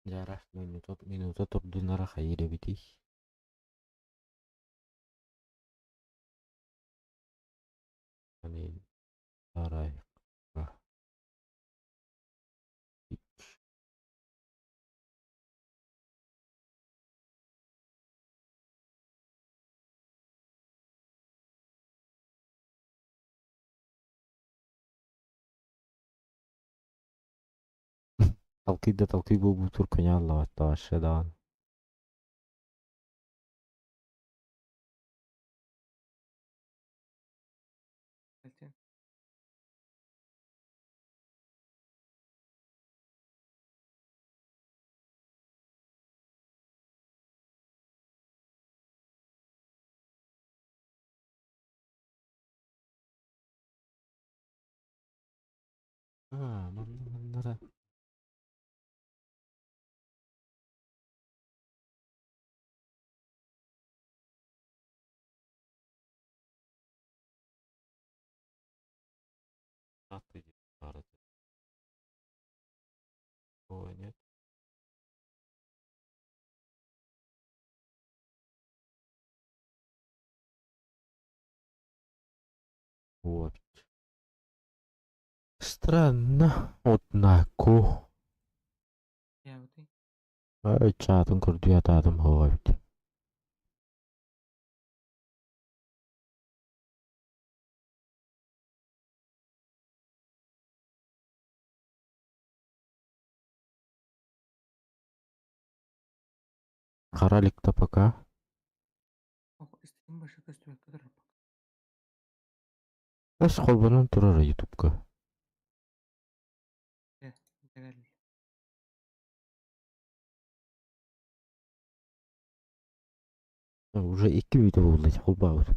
Дьара, минута турдунара хайыыр эбитий? Аны арай Талкый да талкый буолбутур көнө аллабаттаҕашы даҕаны. Аа, манна маннара. Ой, нет. Вот. Странно, однако. Ай, чаатын көрдүү атаатым хоҕо эбит. Хара иликта пока. Эс холбонон турар ютубка. Уже икки видео буолла холбообут.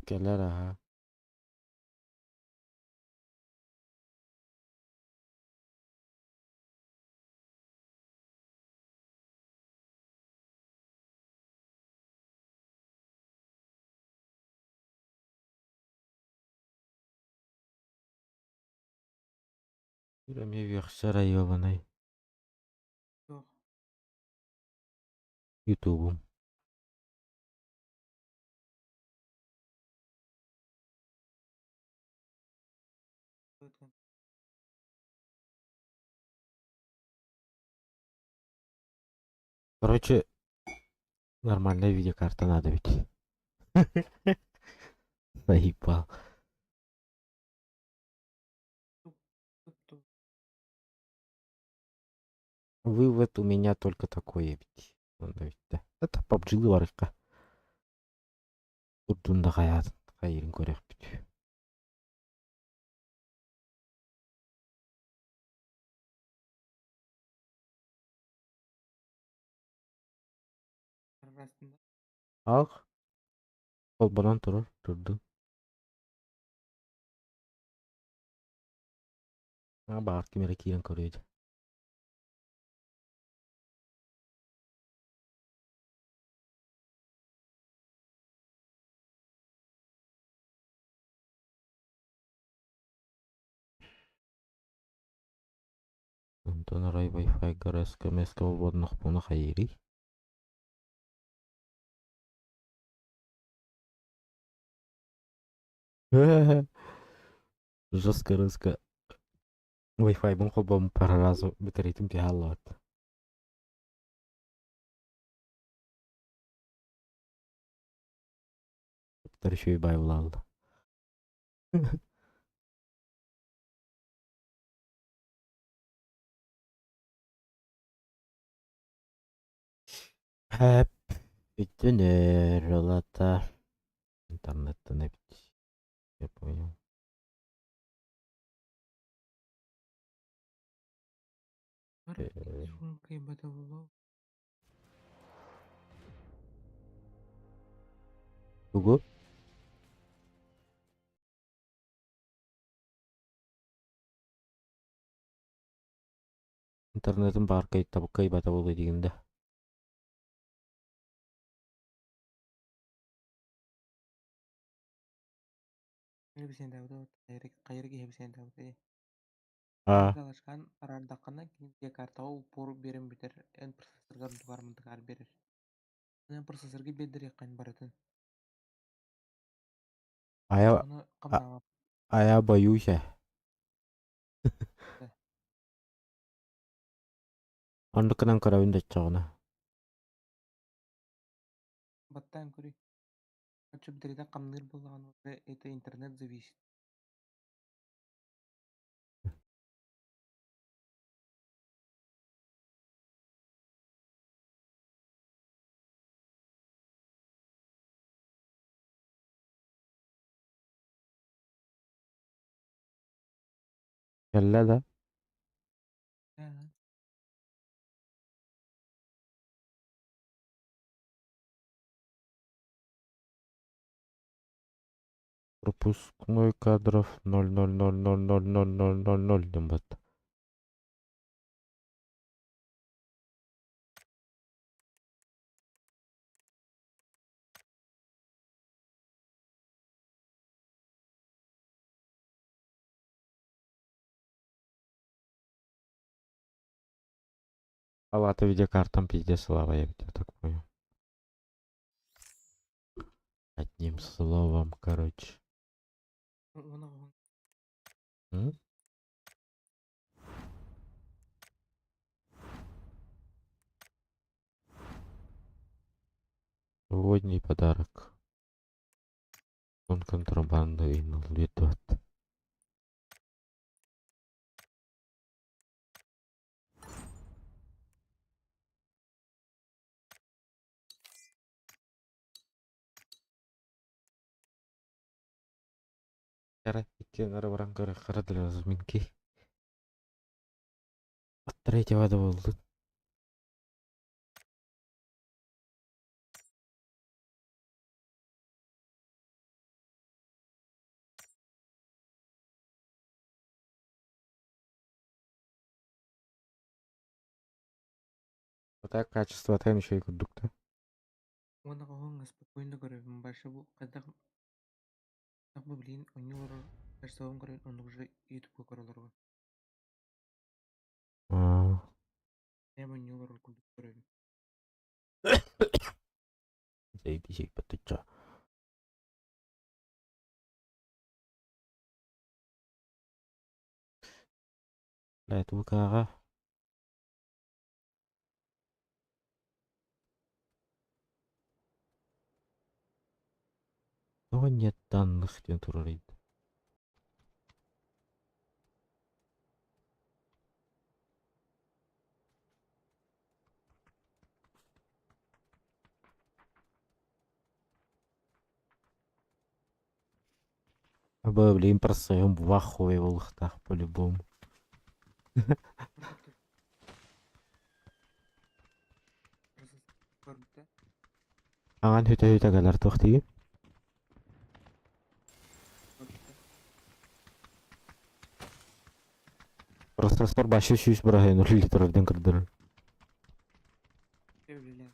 Кэлэр аһа. Эмиэ үөхсэр айыабынай. Ютубум. Короче, нормальная видеокарта надо ведь. Заебал. Вывод у меня только такой ведь. Это PUBG барыкка. Урдун да хаятын хайырын көрөхпүт. Ах, холбонон турар, турду. А баар ким эрэ киирэн көрүөдэ. Онтон арай Wi-Fi-гар СКМС-ка холбоннохпуна хайыырый? Жестко рыска. Wi-Fi-бын холбоом пара разу батарейтым түһэ аллаат. Үчүгэй баайылаалла. Хэп бүтүн өр ылата интернеттен эбит. Я понял. Тугу? Интернетым баар кыайбата буолуо диигин да? А Галашкаан араардаххына, кини картаҕа упор биэрэн бүтэр, эн процессоргар дубаар биэрэр. Эн процессорга биэрдэриэххин барытын. а я, Оччоҕуна а, хамнаабат а я боюсь. Оннук гынан көрөбүн да оччоҕуна. Баттаан көрүй. Оччо бүтэритэ хамныыр буоллаҕына, уже это интернет зависит. Кэллэ да? Ага. Пропускной кадров 0,000000000 диэн батта. Ал ата видеокартам пиздец слабая, я так понял. Одним словом, короче. Уона М? Новогодний подарок. Он контрабанду и 0,2. Кара иккиэн эрэ баран көрүөххэ для разминки. От третьего да буоллун. А так качество тэн еще и курдук да. Уонна хоһуҥҥа спокойно көрөбүн больше бу хайдах бу билигин оонньуу олорор качествобун көрөн оннук уже ютубка көрө олоробун. А, Бэйэм оонньуу олорор курдук көрөбүн. Заебись, ты чё? Блядь, ВК-ҕа тоҕо нет данных диэн турарый? Блин, процессорым в ахуе буолуохтаах по-любому. Көрбүтэ. Аҥан хүтэ-хүтэ кэлэр туох диигин? Көрбүтэ. Процессор башы 100 быраһыан үлэлии турар диэн көрдөрөр. Үлэлээн.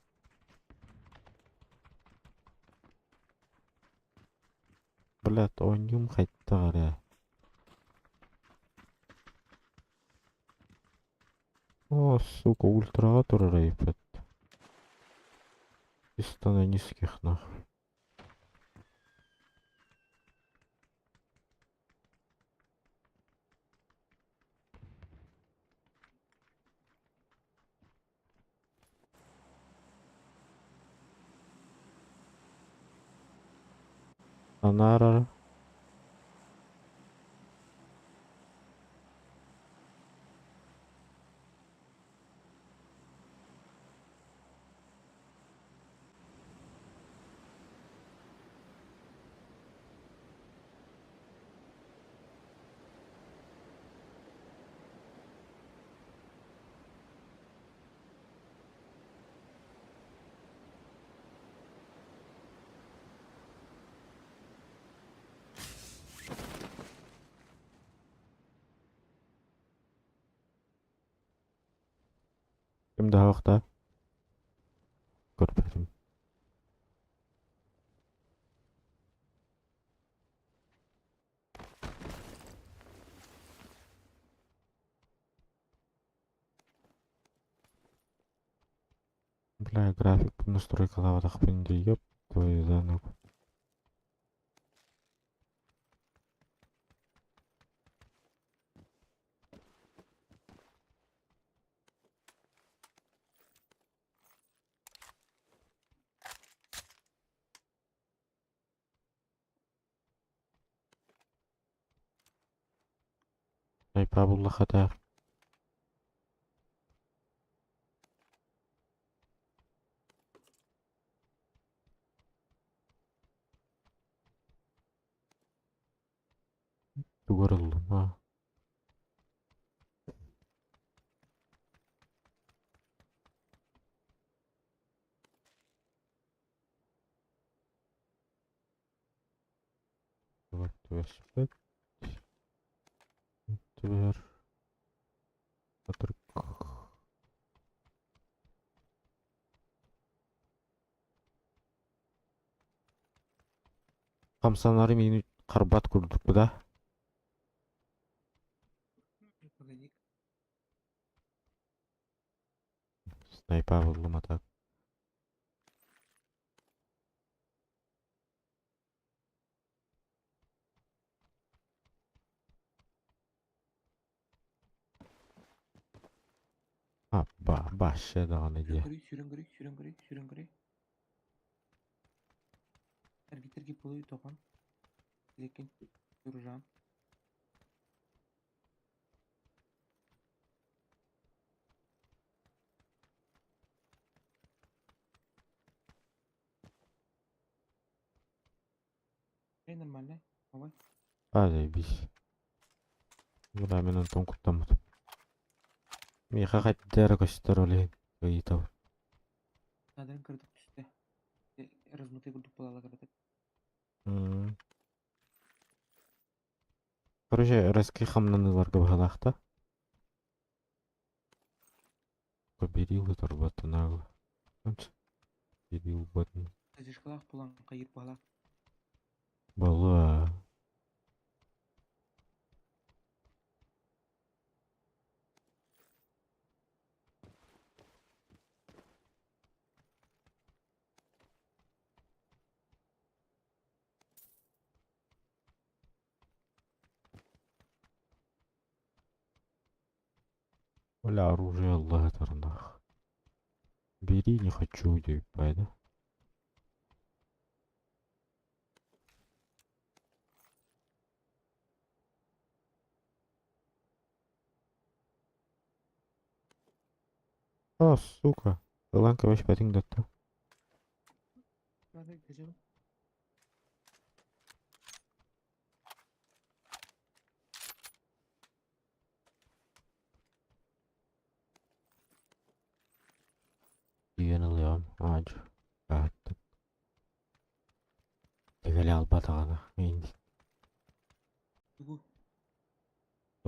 Блядь, оонньуум хайдах эрэ. О, сука, ультраҕа турар iPad. Чисто на низких нахуй. Анаарара. Ким да да көрбөтүм. Бля, график настройкалаабатахпын дии, ёп твою за ногу. Айпаа буллахата. Тугар ыллым аа. Тугар түбэспэт. Түбэр. Атырк. Хамсанары миин харбат курдук да. Погоди. Снайпа буллум а так. Аппа, башы даҕаны Сүүрэн дии. көрүй, сүүрэн көрүй, сүүрэн көрүй, сүүрэн көрүй. Эргитэрги полуй тоҕон. Лекин Юржан. Эй, нормально. Давай. А, заебись. Бля, мин онтон куттаммытым. Миэхэ хайда эрэ көстөр ол иһин ыйытабын. Надо кырдык түстэ. Размытый курдук буолала кыратык. М. Короче, резкий хамнаныыларга быһалаах да. Победил торботунагы. Победил батын. Задержкалаах булан хайыр баһалаах. Была. Бля, оружие Аллах тарнах. Бери, не хочу, диэбит да? А, сука. Ылан кэбиспэтиҥ да то. Надо гажам. Тиийэн ылыаҕым, аадьу, аһаттым. Тэгэлэ албатаҕына, инди. Тугу?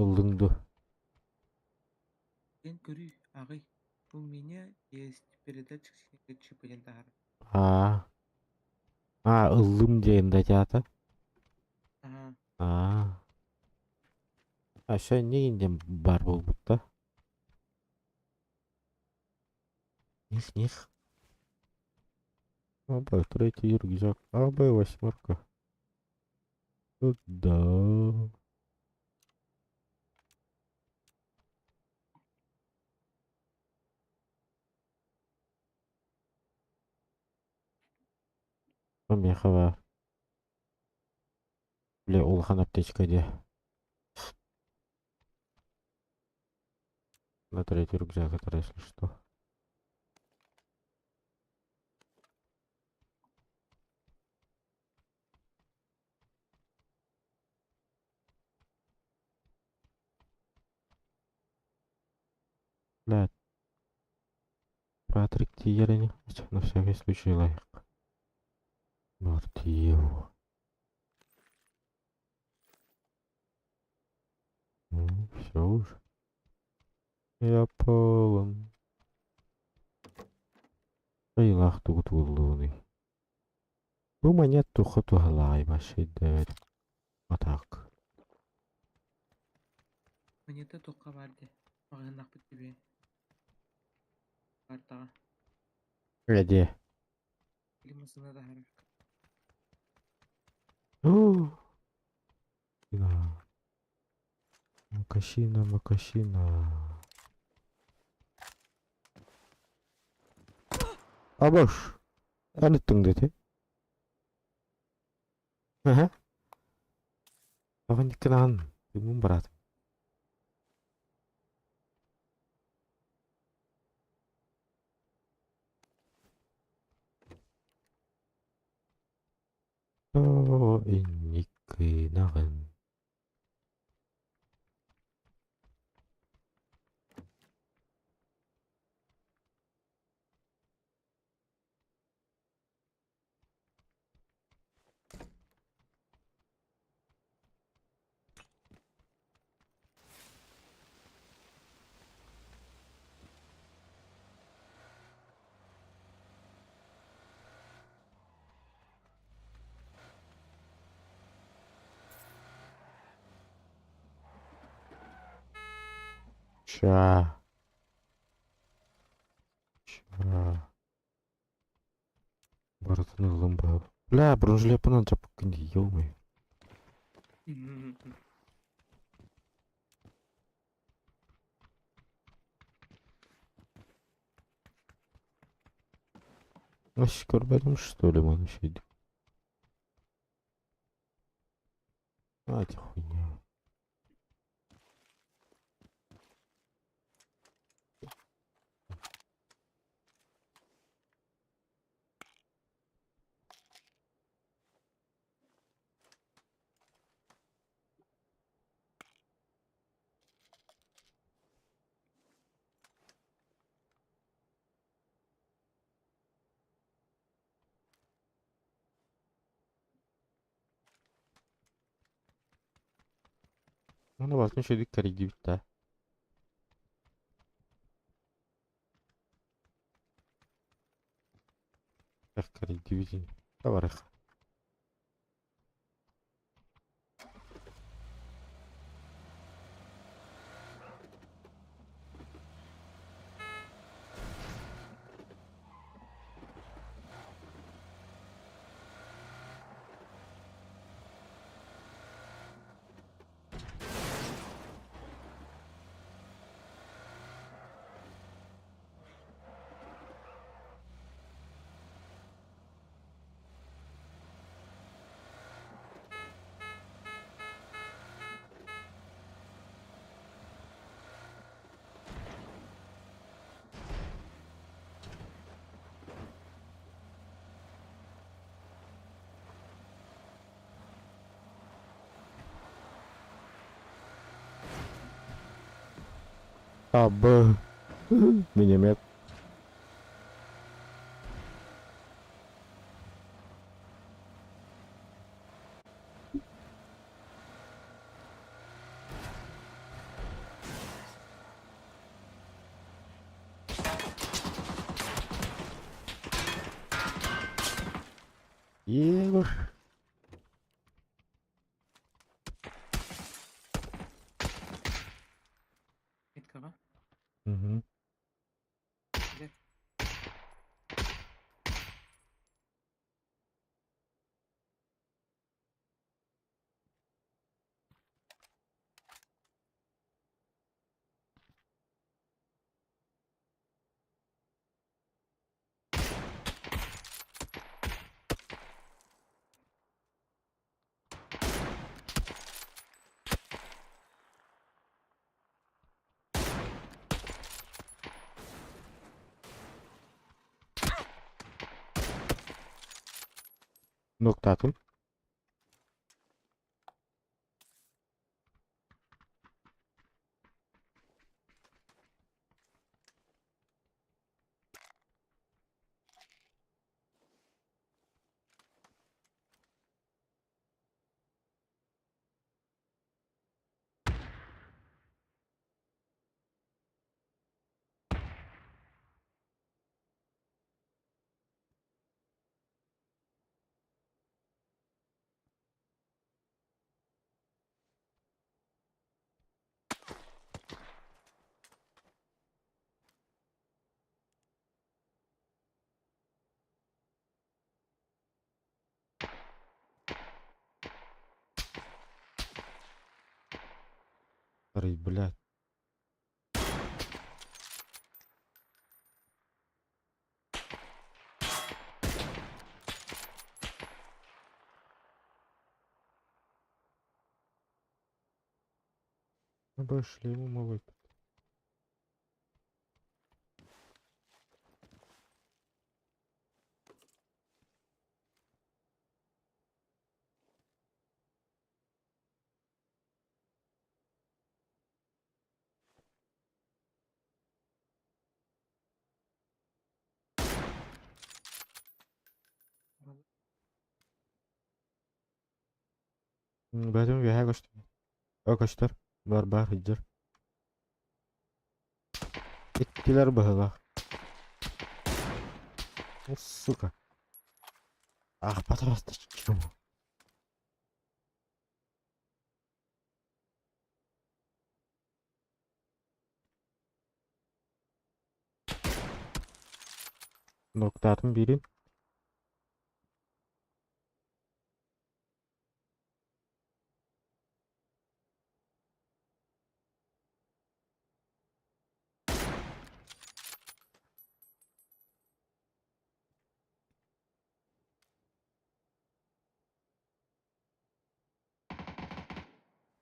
Ыллыҥ дуо? Эн көрүй, аҕый. У меня есть передатчик чипа диэн таһаарар. Аа. Аа, ыллым диэн да театр. Аhaa. Аа. А все иннигин диэн баар буолбут да. Них-них. Оба, третий рюкзак. АБ восьмерка. Да. Миэхэ баар. Бля, улахан аптечка дии. На третий рюкзак, это если что. Блядь. Патрик тиийэр ини. На всякий случай лайк. Бар тиийэ Ну, все уж. Я полон. Айылаах тугу тугуллуунуй? Бу манньыат туохха туһалааҕый вообще өйдөөбөтүм. А так. Монета туохха баар дии? Маҕаһыыннаахпыт дии картаҕа. Эдиэ. Или массыына таһаарар. Макасина, макасина. Абаш! Эн ыттыҥ дии ити? Аһа. Тоҕо Тыҥмын бараатым. Оо, инник кыынаҕын. Ща. Ща. Барытын ыллым быһа. Бля, бронежилеппын алдьаппыккын дии, ё-моё. Ась көрбөтүм что ли маны шейди. А, эти хуйня. Оны балтын шөдүк кэрийдибит да. Кэрийдибит. Барых. А, Б. Миномет. Егор. Меткаҕа? Угу. Дьэ. Ноктатын. Арый, блядь. Обошли ему малый. Бэтим үөһэ көстөр. О көстөр. Бар бар сылдьар. Иккилэр быһыылаах. Сука. Аахпатах чему. Ноктаатым биирин.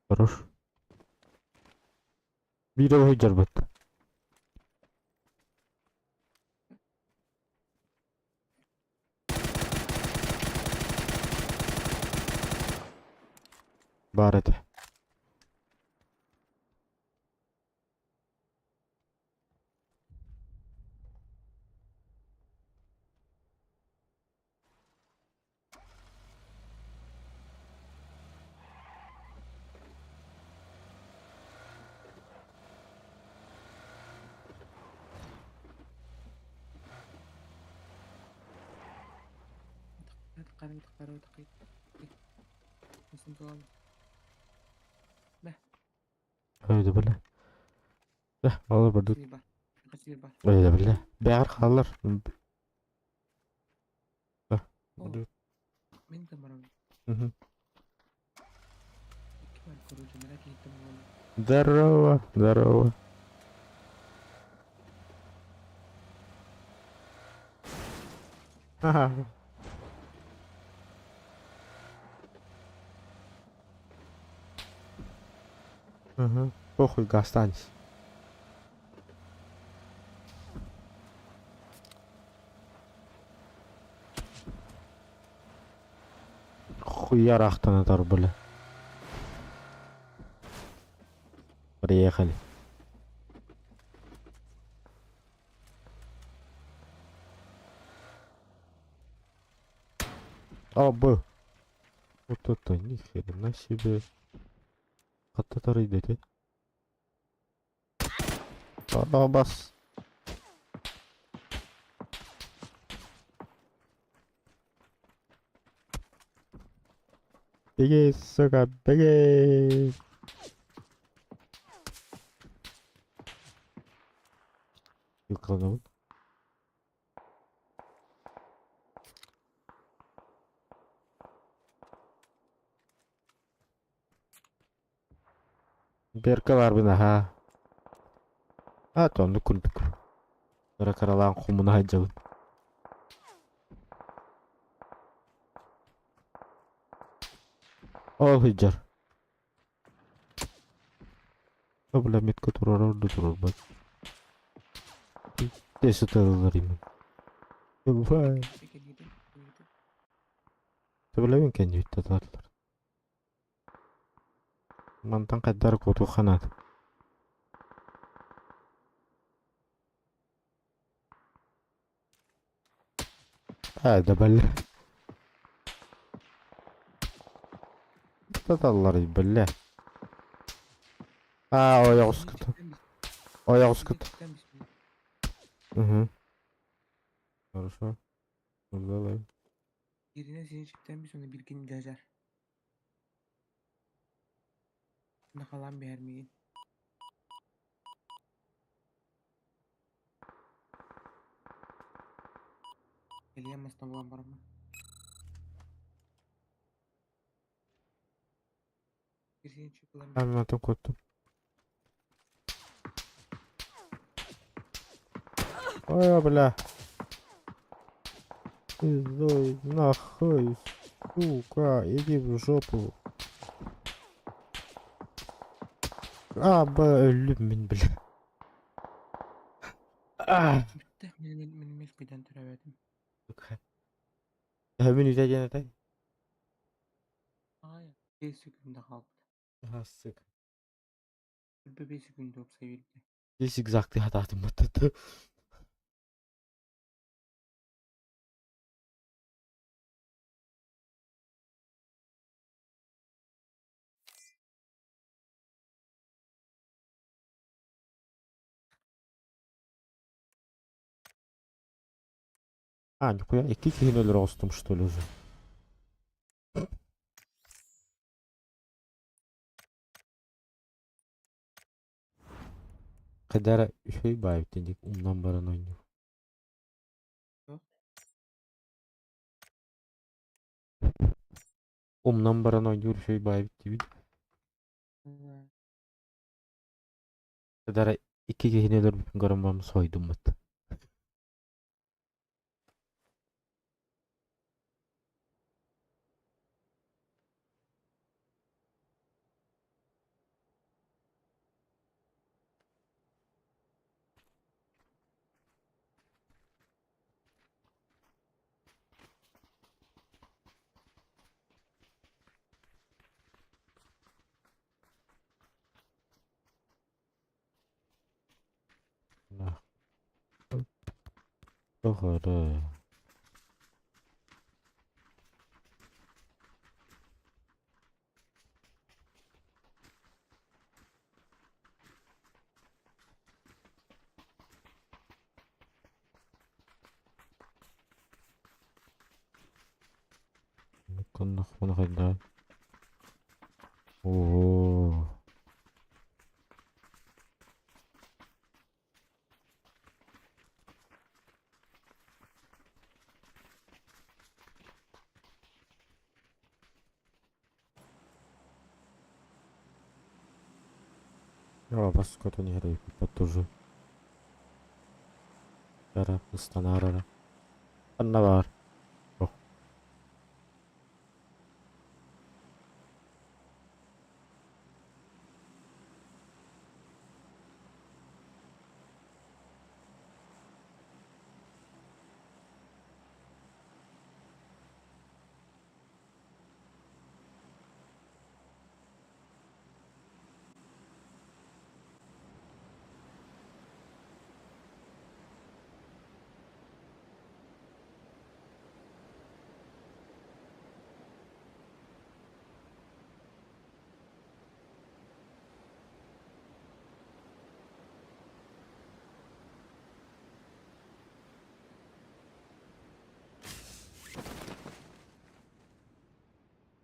Хорош. Биир ол сылдьарбыт. Баар этэ. Өйдөбүлэ. Ол бурдук. Өйдөбүлэ. Бэҕэр хаалар. Здорово, здорово. Ага. Угу. Похуй, останься. Хуярахтанатар, бля. Приехали. О, б. Вот это ни хрена себе. Хаттатар идете. Бас. Беги, сука, беги! Yıkanalım. Берка барбын аха. А, оннук курдук. Кыра кыралаан хомуна сылдьабын. Ол сылдьар. О, бля, метка турар да турарбат. Тесте сыталлар именно. Бывает. Сөбүлэбин кэннибит татаарлар. Мантан хайдар куотуохха наада. Аа, да бля. Таталлар бля. Аа, ойоҕускут. Ойоҕускут. Угу. Хорошо. Ну, давай. Birine senin çiftten bir sonra bilgin gajar. Nakalan bir hermeyin. Элиэн мастан булан бараммын. Бир син чип ылан Мантан куоттум. Ой, бля. Пиздой, нахуй, сука, иди в жопу. А, б, өллүм мин, бля. А, Бүттэ, мин мин мин мин кыйдан төрөөбөтүм. сука. Төһөмүн үтэ диэн этэй? Аҕай, 5 секунда хаалбыт. А, сука. 5 секунда уопсай биэрдэ. Зигзагтыы хатаатым баттата. А, нихуя, икки киһини өлөрө оҕустум что ли уже? Хайда эрэ үчүгэй баайбыт диэн умнан баран оонньуур. Умнан баран оонньуур үчүгэй баайбыт диибин. Хайда эрэ икки киһини өлөрбүппүн көрөн баран соһуйдум бат. Тоҕо эрэ Хоннохпуна хайдаҕый? Оо. Бас көтөн иһэр эбиппит тоже. Эрэ, ыстанаар эрэ. Ханна баар? Ох.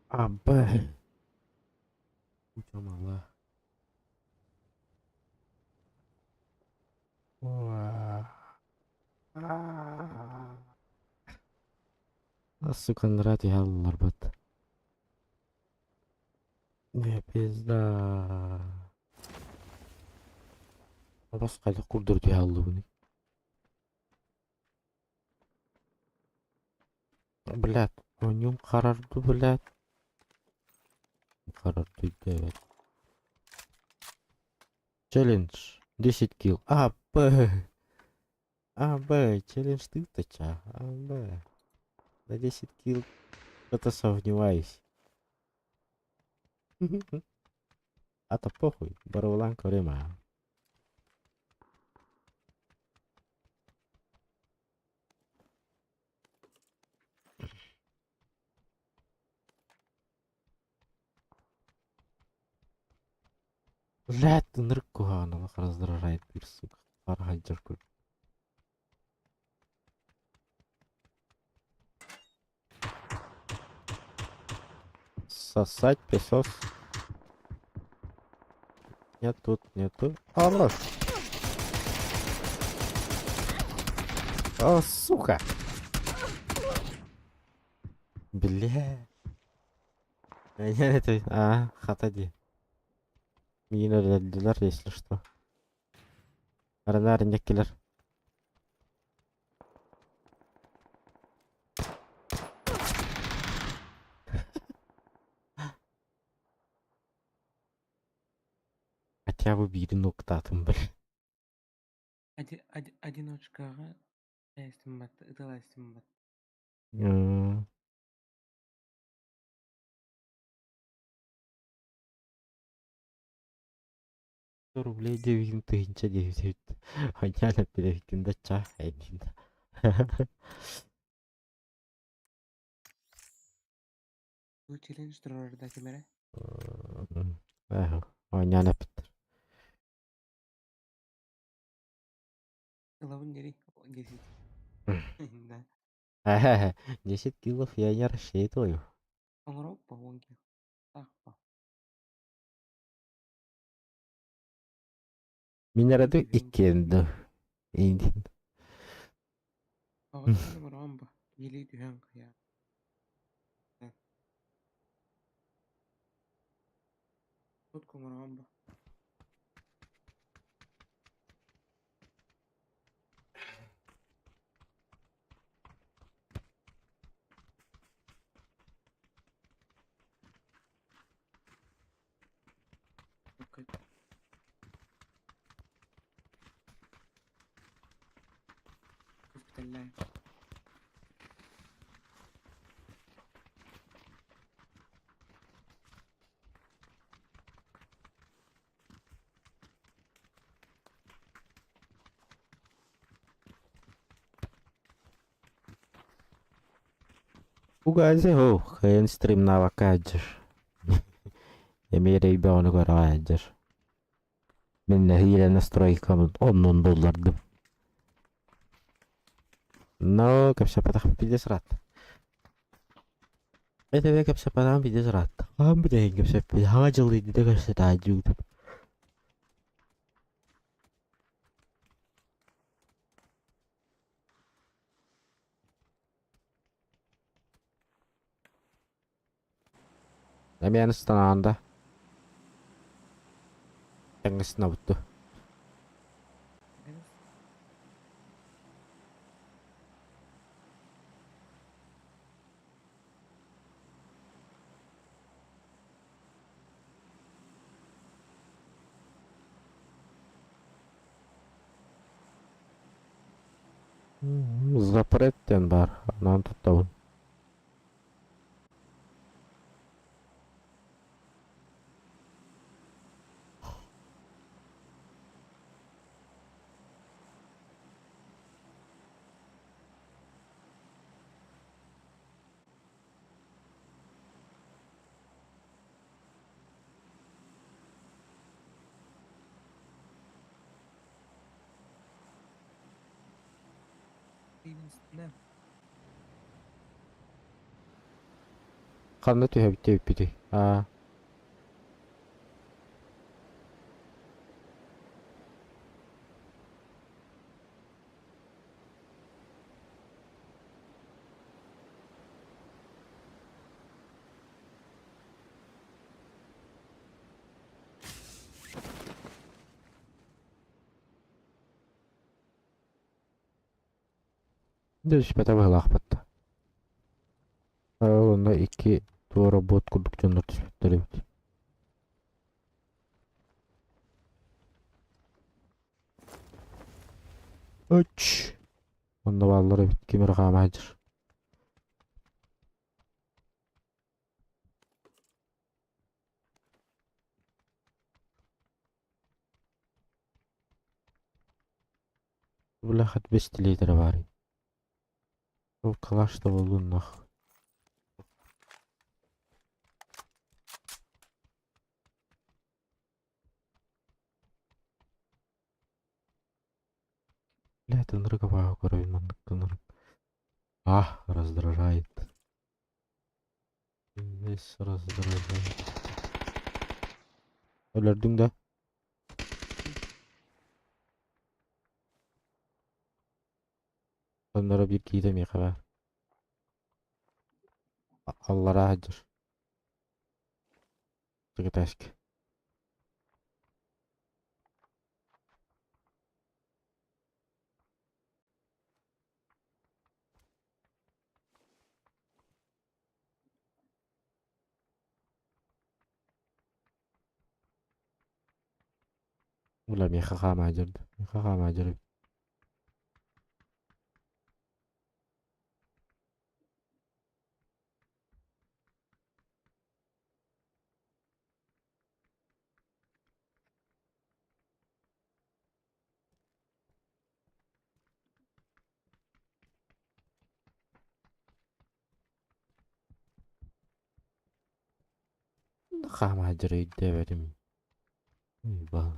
Абы. Куча мала. Сука, нрать ылларбыт. Не пизда. Бас хайдах курдур түһэ аллыбыный? Блядь, оонньуум харарду, блядь. Харарду өйдөөбөт. Челлендж. 10 килл. А, Б. А, Б. Челлендж тысяча. А, Б. На 10 килл. Что-то сомневаюсь. А то похуй. Барылан көрөм. Блядь, ынырык куһаҕан олох раздражает биир сука. Хара сылдьар курдук. Сосать песос. Нет тут, нету. Хорош. О, сука. Бля. Это, а, хата дии. Миигин өлөрдүлэр, если что. Арынаар иннеккилэр. Хотя бы биирин уктаатым били. Одиночкаҕа эстиммат, ытыла эстиммат. М, Рублей девятин тыһыынча диэбит. Ханньаан эппит да чаа эйдин. Бу челлендж турарда ким эрэ? Оонньоон эппиттэр. Ылабын диэри 10. Да. 10 килов я не рассчитываю. Оҥороппа 10 кило. Таахпа. Мин эрэ иккиэн да. Индин. Оҕотун оҥороон ба. Киһилии түһэн хайаа. Тут оҥороон ба. Госпитальная. Угази хэ стримнавакаджыр. Эмиэ бөҕөнү көрө Мин нэһиилэ настройкабын оннун буллардым. Но кэпсэппэтэх пиздец ыраатта. Это кэпсэппэтэҕим пиздец ыраатта. Хаһан бүтэһин кэпсэппит? Хаҥа дьыл иннинэ кэпсэтээдьиибит. Эмиэ ыстанаҕын да? Тэҥҥэ дуо? Запрет диэн баар, анаан туттабын. Ханна түһэбит диэбиппитий? Аа. Дьэ түспэтэ быһыылаахпыт. Онно икки туора бот курдук дьоннор түспүттэр эбит. Үч. Онно бааллар эбит ким эрэ хаама сылдьар. Бля, хоть бэстилиэтэрэ баарый. Ол калаш да буоллун нах. Бля, ынырык абааһы көрөбүн маннык ынырык. А, раздражает. Весь раздражает. Өлөрдүҥ да? Онноро биир киһитэ миэхэ баар. Аллараа сылдьар. Этээскэ. Бля, миэхэ хаамаадьырда. Миэхэ хаамаадьыр эбит. Хаамаадьыр өйдөөбөтүм. Уйбаан.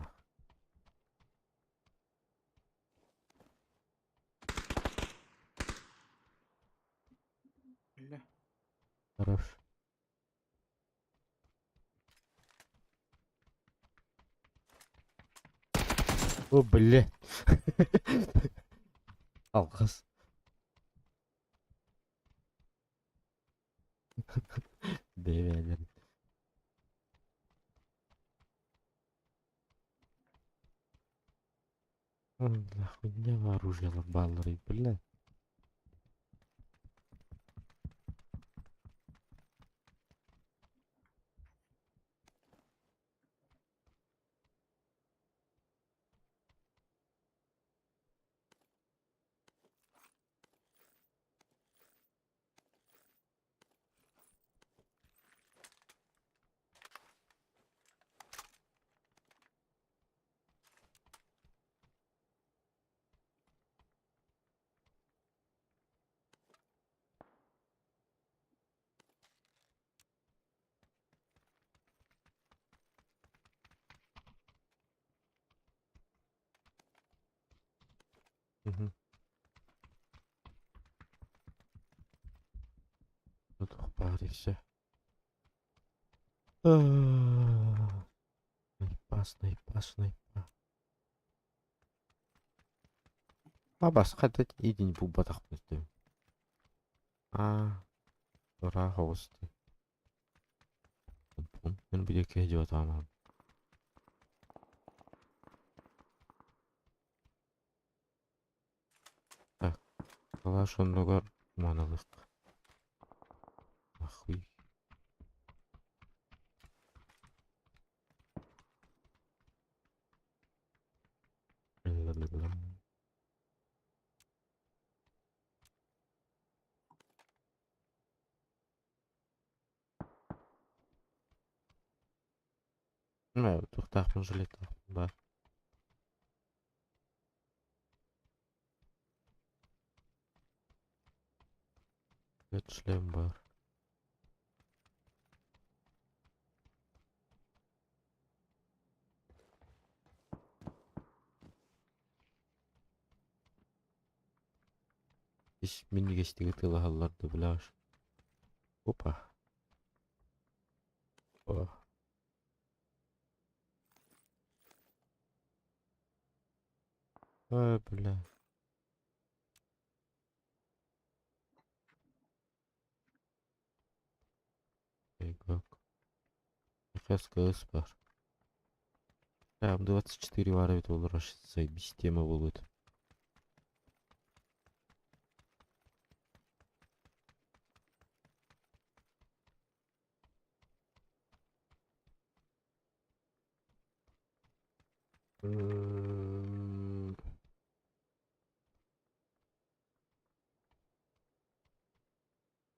Бля. Хорош. О, бля. Алҕас. Бэйэлэр. Бля, хуйня оружие баалларый, бля. Мгм. Туох баар все. Снайпа, снайпа, снайпа. А басқа да иитин булбатахпын дии. Аа, ыраах оҕус дии. Мин бу диэки дьуотаамаһым. Так, калаш оннугар маналык. Нахуй. Туохтаахпын жилеттаахпын баар. Шлем баар. Ис минньигэстик ытыалаһаллар да бляш. Опа. О. А, бля. Как? СКС бар. Там 24 баар эбит буоллар заебись тема буолуо.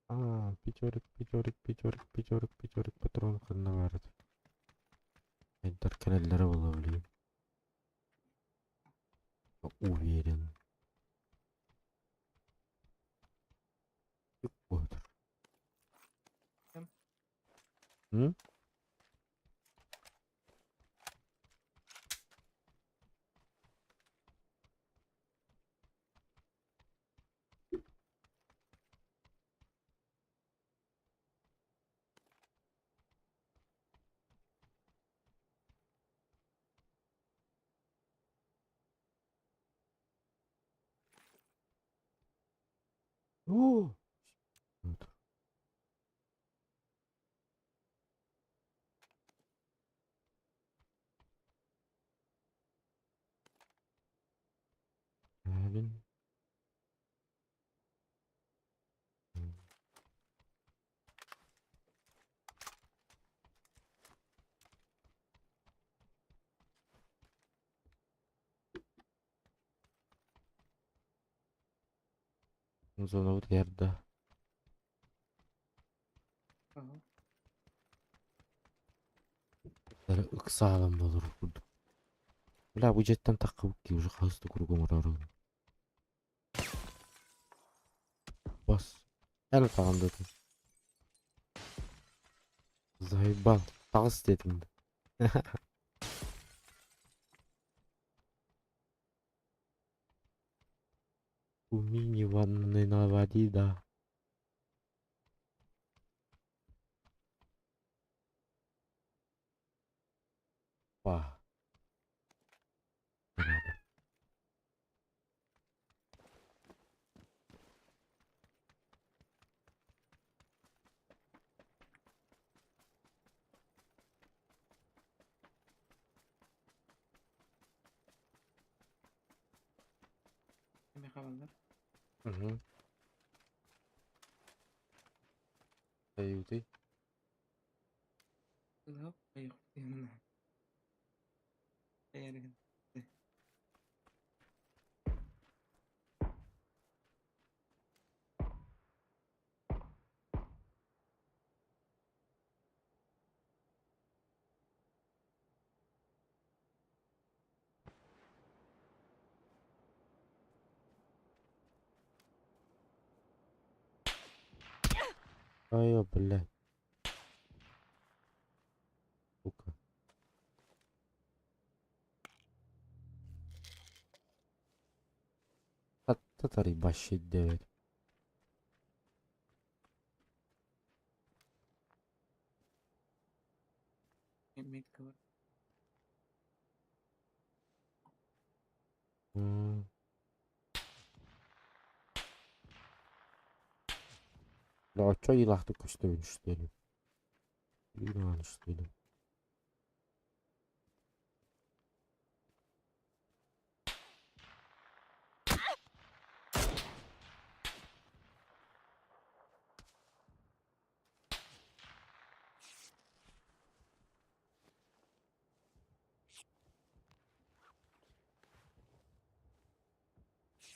А, пятерик, пятерик, пятерик, пятерик, пятерик, патрон ханна баар этэ. Айдар кэлэллэрэ буолуо билигин. Уверен. Боотур. М? О! Вот. Блин. Зонабыт эрдэ. Ага. Ыксаалан болор курдук. Бля, бу дьиэттэн таххыбыт кии уже хаһыс да кругом орорун. Бас. Эн атаҕын дэтим. Заебал. Таҕыс дэтим. Умини ванны наводи, да. Па. Надо. Эмиэ хабаллар. Угу. Аютый. Ылап, айыхтыгына. Эйэргин. Ай, блядь. Сука. Татари бащит 9. Метка бар. Да, оччо илахтык көстөбүн үстүөнүм. Илаан үстүөнүм.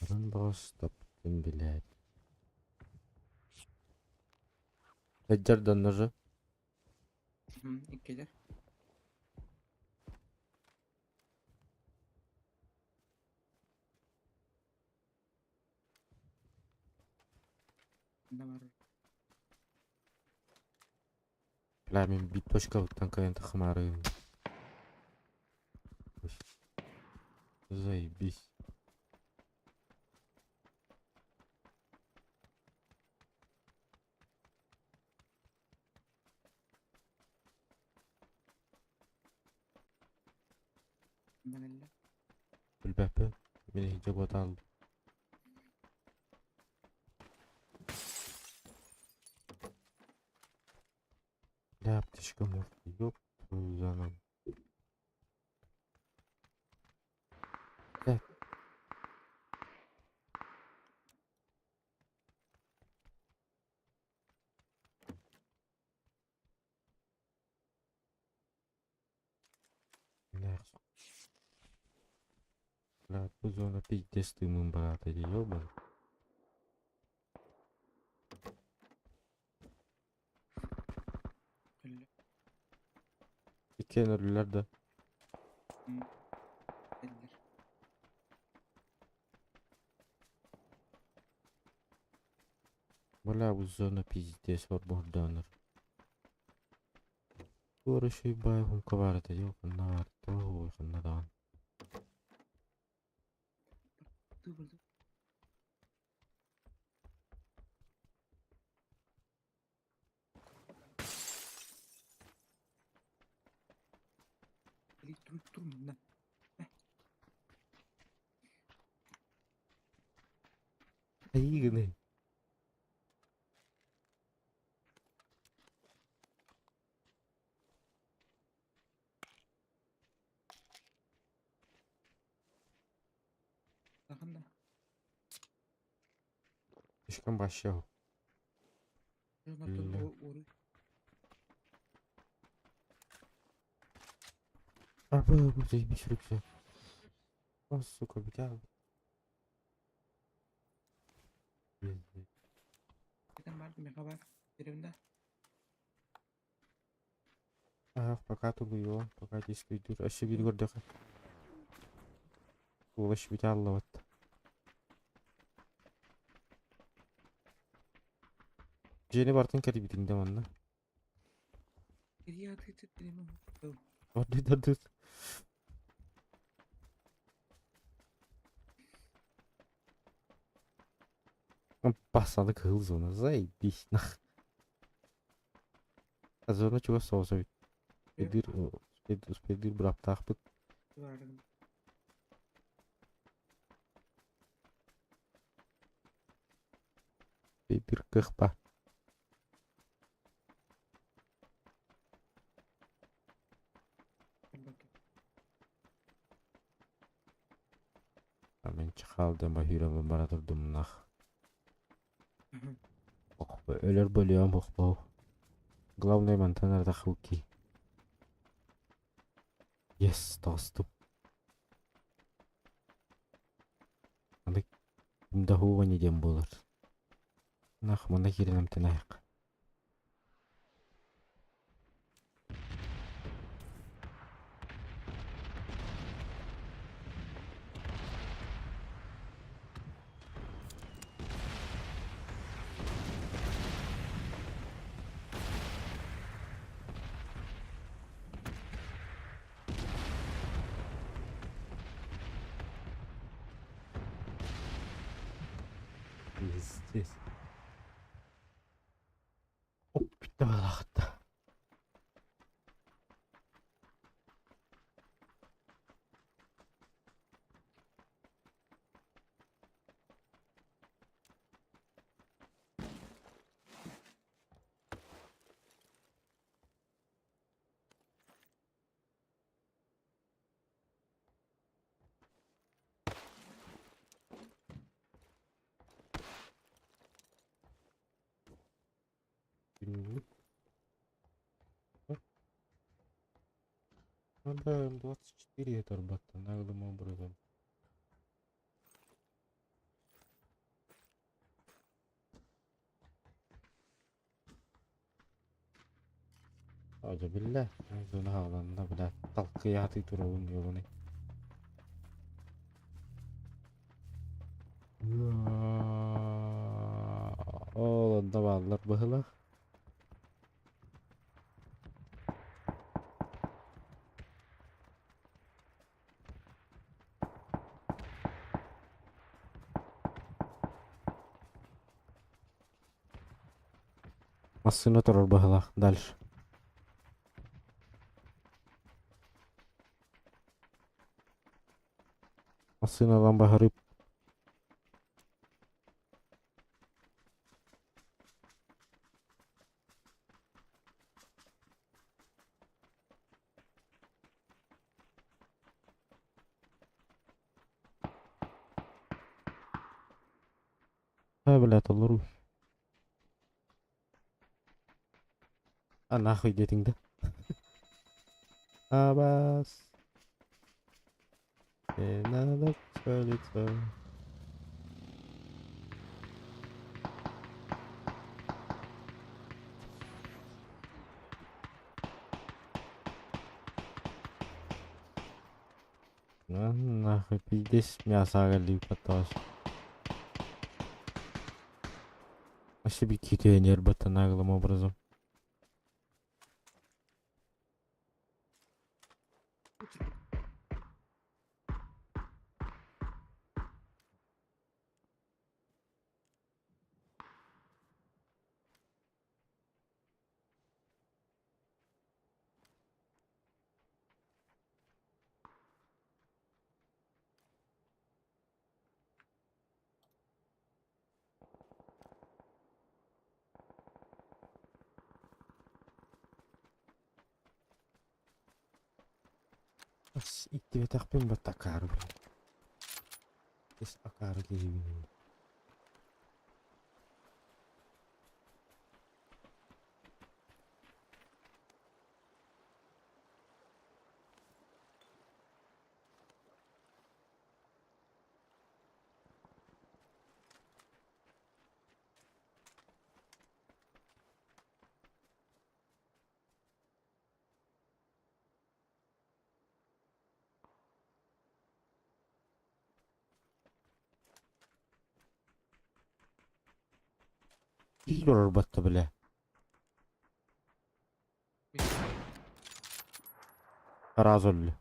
Арын баҕас таптым билээт. Эдьэрдэннэ же. Иккилэр. Да бар. Бля, мин биир точкабыттан кыайан тахымаарыгын. Заебись. Мэнэллэ. Билбэппин. Мин иһирдьэ куотааллым. Бля, аптечка может, ёб твою за ногу. Бля. Бля, бля, бу зона пиздец тыыммын бараата дии, ёбан. Өллө. Иккиэн өллүлэр да. Эллэр. Бля, бу зона пиздец орбордонор. Туора шуйбай хунка барата, ёбан навар, тоҕо ханна даҕаны. Тыы Тур тур манна. Айыгыный. Ханна. Слишком вообще. Бля. А, было бы заебись рюкзак. О, сука, бля. Пиздец. Миэхэ баар. Деревня. Ага, пока тулуйуом, пока дискуйдуур. Өссө биир көрдөхө. Уолаш бүтэ аллабат. Дьиэни бартын кэрийбитиҥ да манна. Ордуйдардыт. Пассаны кыһыл зона. Заебись нах. Зона чугас соҕус эбит. Успейдыыр, успейдыыр бырааптаахпыт. Успейдыыр кыах баар. Мин чахаалдым баһыырабын бара турдумнах. Өлөр бөлүөм хохпоу. Главное мантан ардахуки. Yes, доступ. Аны ким диэн буолар. Нах, манна киирэн эмтэн айах. Пиздец. Оп, бүттэ балаҕатта. Günlük. Надо М24 это наглым образом. Ажа биллэ, зона хааланна, бля, талкыйааты турабын ёбаный. Ол онно бааллар быһылах. Массыына турар быһылах дальше. Массыыналан баһарып. А, блядь, олору. А нахуй диэтиҥ да? Абас. Не надо целиться. На нахуй пиздец мясо потос. А себе какие-то нервы-то наглым образом. Иттибэтэхпин баттакаары блин. Ис акаары киһибин. Киир бля. Сразу өллө.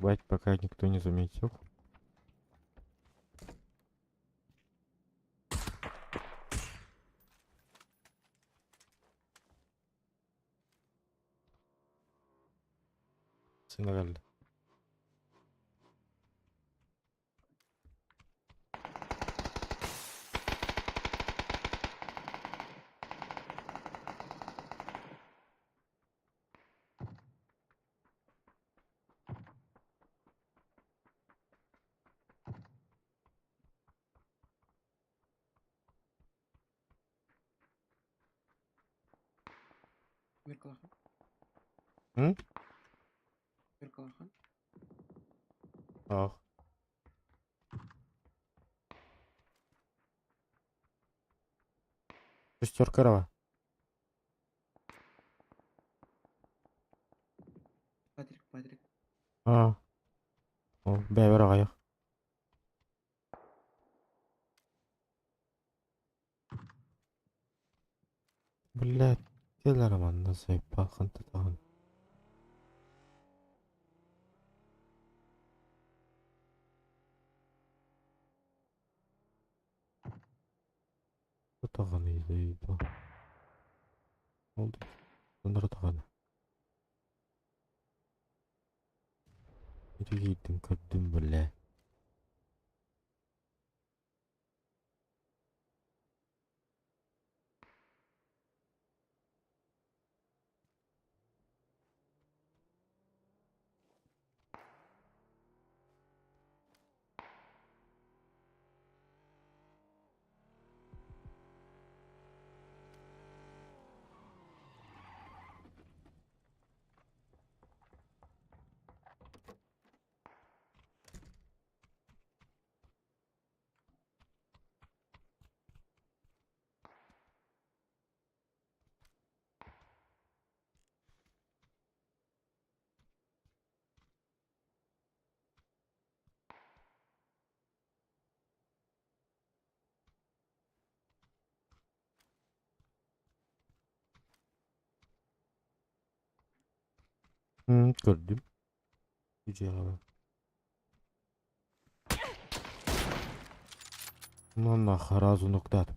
Бать, пока никто не заметил. Сенегаль. Миркалахан. М? Миркалахан. Ах. Шестерка рава. Патрик, Патрик. А. О, бэбэр аҕайах. Блядь, кэл манна сайпаахын тутаҕын. Тутаҕын ыйда. Ол даҕаны. Ити киирдим көрдүм бля. Көрдүм. Үдьэҕэ. Ну нах, разу нуктат.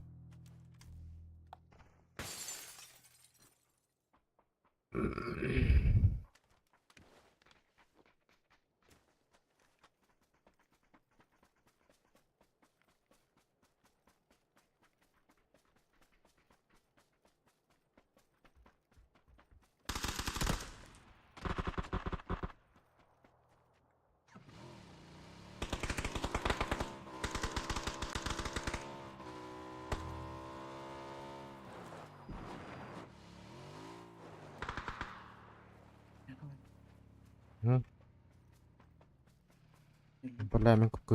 Бля, мин кып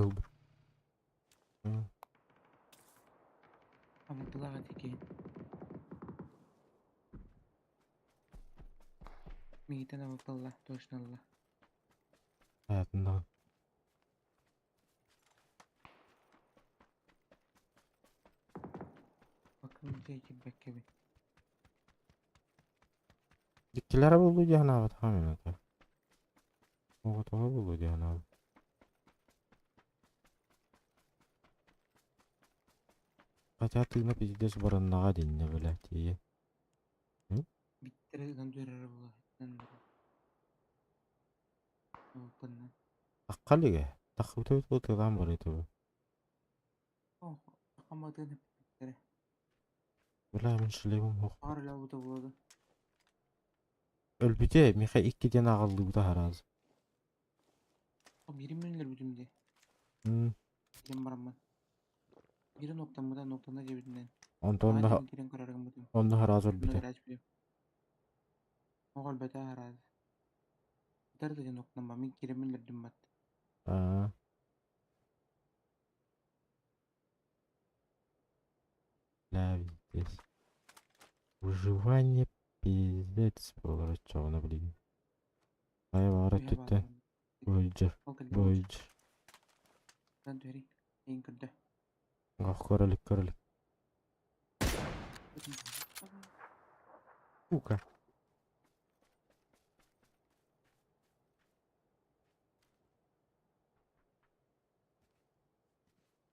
Ama bulamadı. Миитен абыппалла, точно. Аятындаҕын. Bakın кирбэккэбин. Иккилэрэ буолуо дии санаабатаҕым это. Оҕотоҕо буолуо дии санаабыт. Хотя тыына пиздец бараннаҕа диннэ бля тиийэ. Биттери ыган түһэрэр буолла. Абыппынна. Тахха илигэ. Таххыбыта бу тыылаан барыта бу. Ох, хаматын эппиттерэ. Бля, мин шлемым суох. Аар лабыта буолда. Өлбүтэ, миэхэ икки диэн аҕаллыбыта араас. Биирин мин өлөрбүтүм дии. М. Киирэн бараммын. Биирин уоктаммыта, нуоктанна диэбитинэн. Онтон Аҕа да дьиэм киирэн көрөр гыммытым. онно сразу Онно өлбүтэ. өлөөччү. Оҕо өлбөтө араат. Ытар да диэн уоктанма, мин киирэммин өлөрдүм бат. Аа. Бля, пиздец. Выживание пиздец буолар оччоҕуна билигин. Хайа баҕар Үһэ өттүттэн бааллар. быйдьыр, Ол кэллэ быйдьыр. Дан түһэрий. Эйин көрдө. Ох, көрө илик, көрө илик. Сука.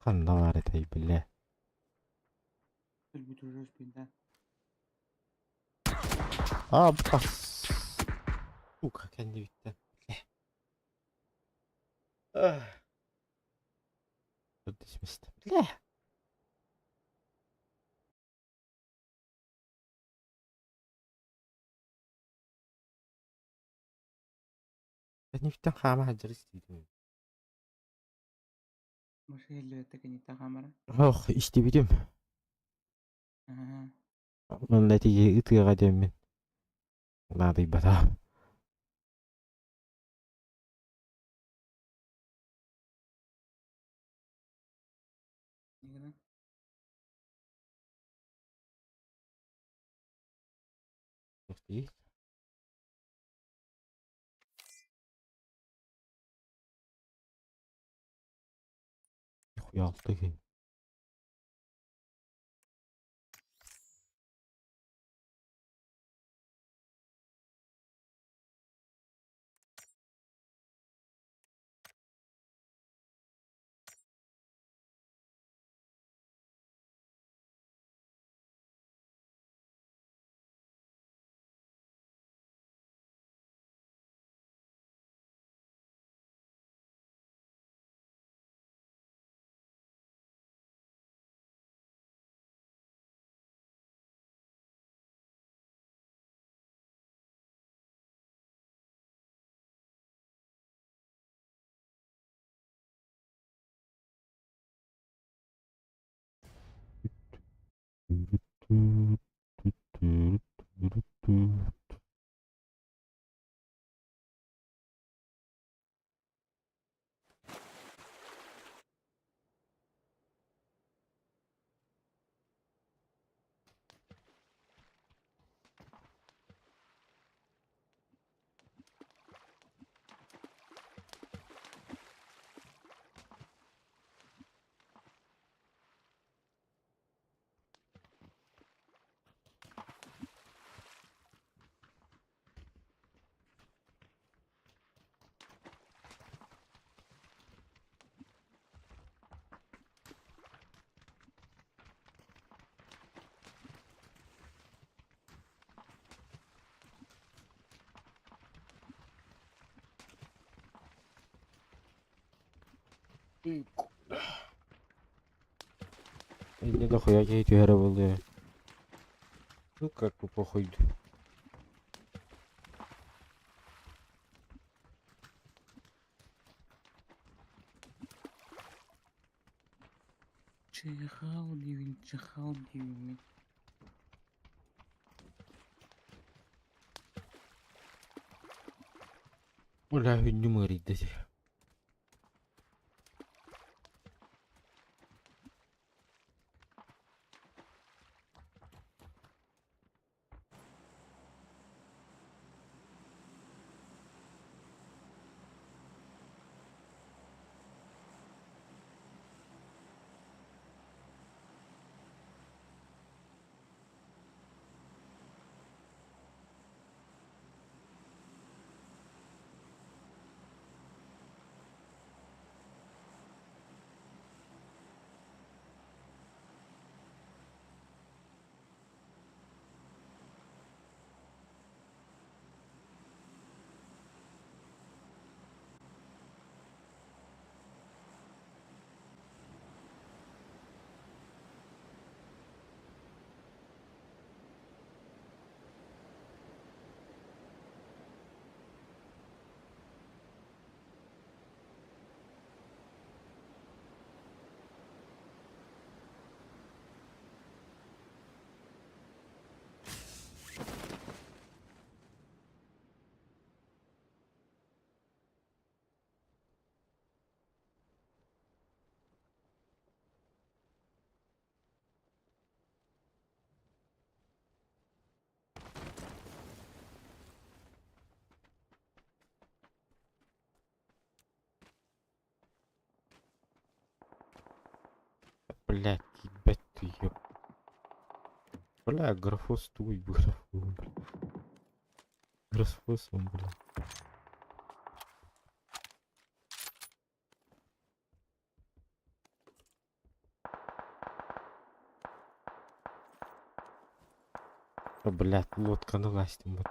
Ханна баар этэй, бля? Өлбүт уже успейда. А, бас. Сука, кэннибиттэн. Бля. Ах. Dismissed. Бля. Кэннибиттэн хаама сылдьар истибитим. Машина элбэттэ кэнниттэн хаамара. Ох, истибитим. Аха. Манна тиийэ ытыаҕа диэммин. Наадыйбатаҕым. Не гынан. Дии. Нихуя алты киһи. Инньэ дохуя киһи түһэрэ буолуо. Ну как бы похуй. Чихал диибин, чихал диибин. Бля, хүннүм ыарыйда дии. Блядь, ебать ты, ёб. Бля, графос туй, графос, бля. Графос он, бля. О, блядь, лодканы ластым вот.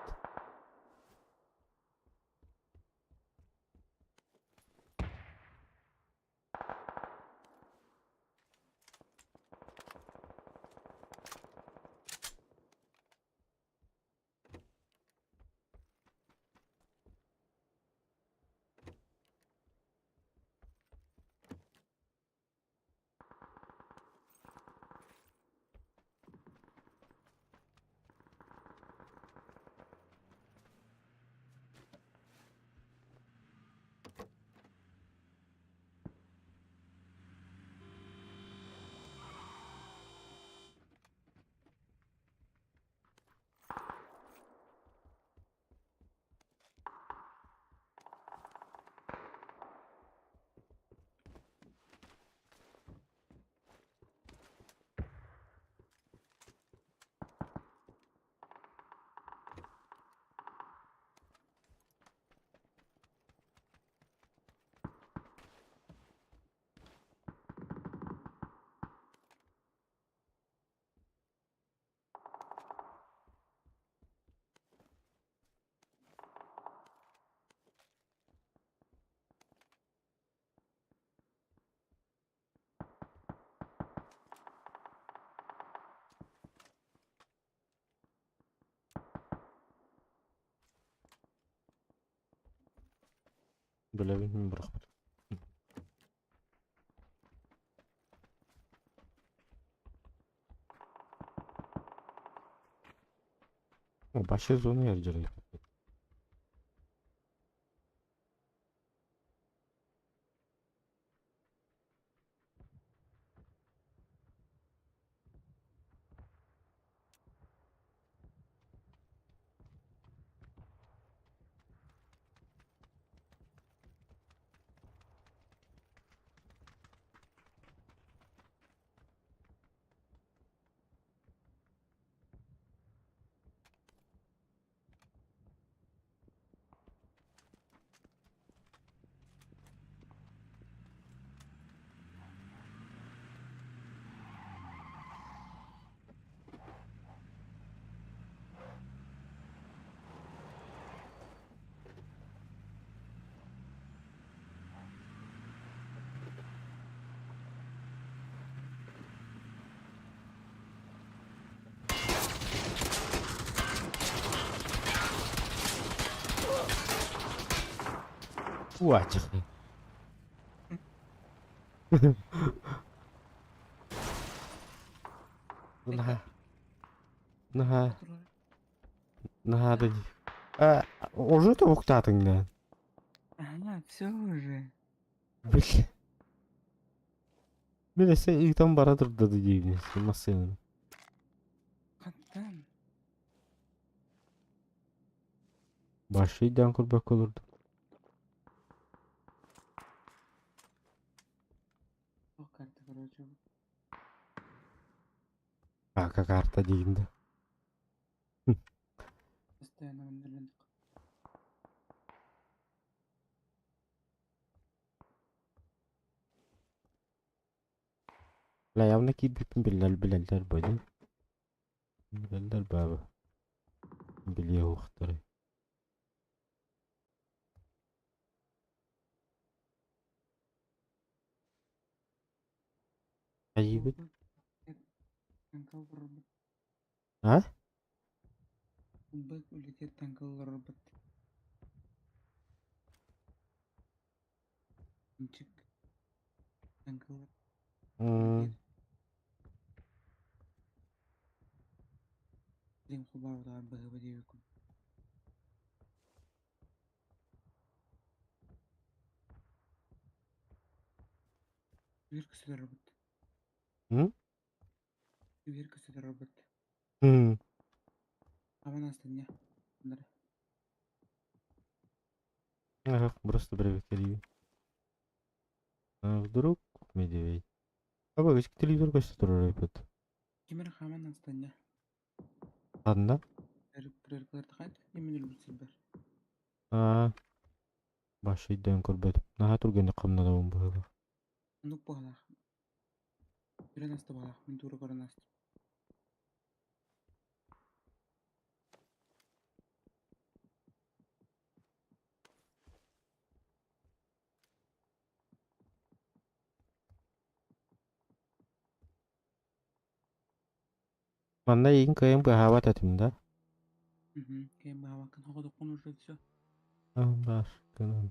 Бля, мин бырахпыт. Вообще зона ярдьарый. Уачах. Наһаа наһаа наһаа да дии. А, уже тобуктаатыҥ да? Ага, все уже. Бил. Мин өссө ыытан бара турда да диибин массыынаны. Хаттан. Башыйдаан көрбөккө олордум. Туох карта короче. Ака карта диигин да. Постоянно рынок. Бля, явно киирбиппин биллэр билэллэр бо дии. Билэллэр баба. Билиэ уохтарай. Хайыыбыт? А? Бык улетит танкал робот. Танкал М, М? М. Ага, просто бирбеккэлиибин. А вдруг медведь? Аба телевизор көстө турар эбит. Ким эрэ хааман астанна. Ханна? Преркалар именно өлбүт сирбэр. Аа, башыйдан көрбөтүм. Наһаа түргэнник хамнанабын быһыылаах. Оннук быһалаах. Үрэн аста быһалаах. Мин туора көрөн астым. Манна эйигин кыайан быыһаабат этим да? Угу. Кыайан быһаабаккын хоҕотоххун уже все. Башкынан.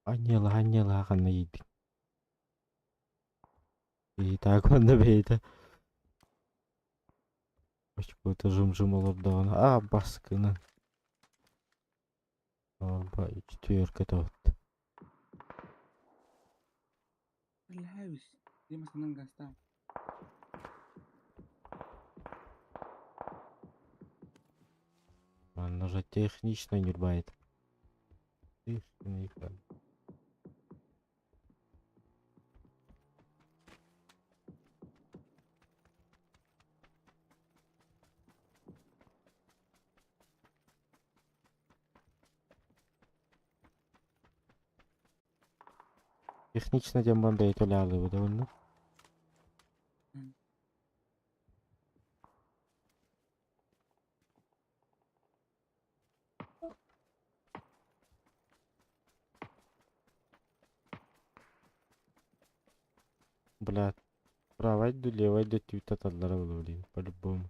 Анньыалаһа анньыалаһа ханна иийдиҥ? И так онно бэйэтэ очкота жым-жым олордоҕуна аа баскынан Арба четверка тоҕутта. Манна уже технично нюрбает. Техника. Технично диэн баран бэйэтэ үлэлээбит уонна Бля, правай да левай да түүтэ таллара буолуо по-любому.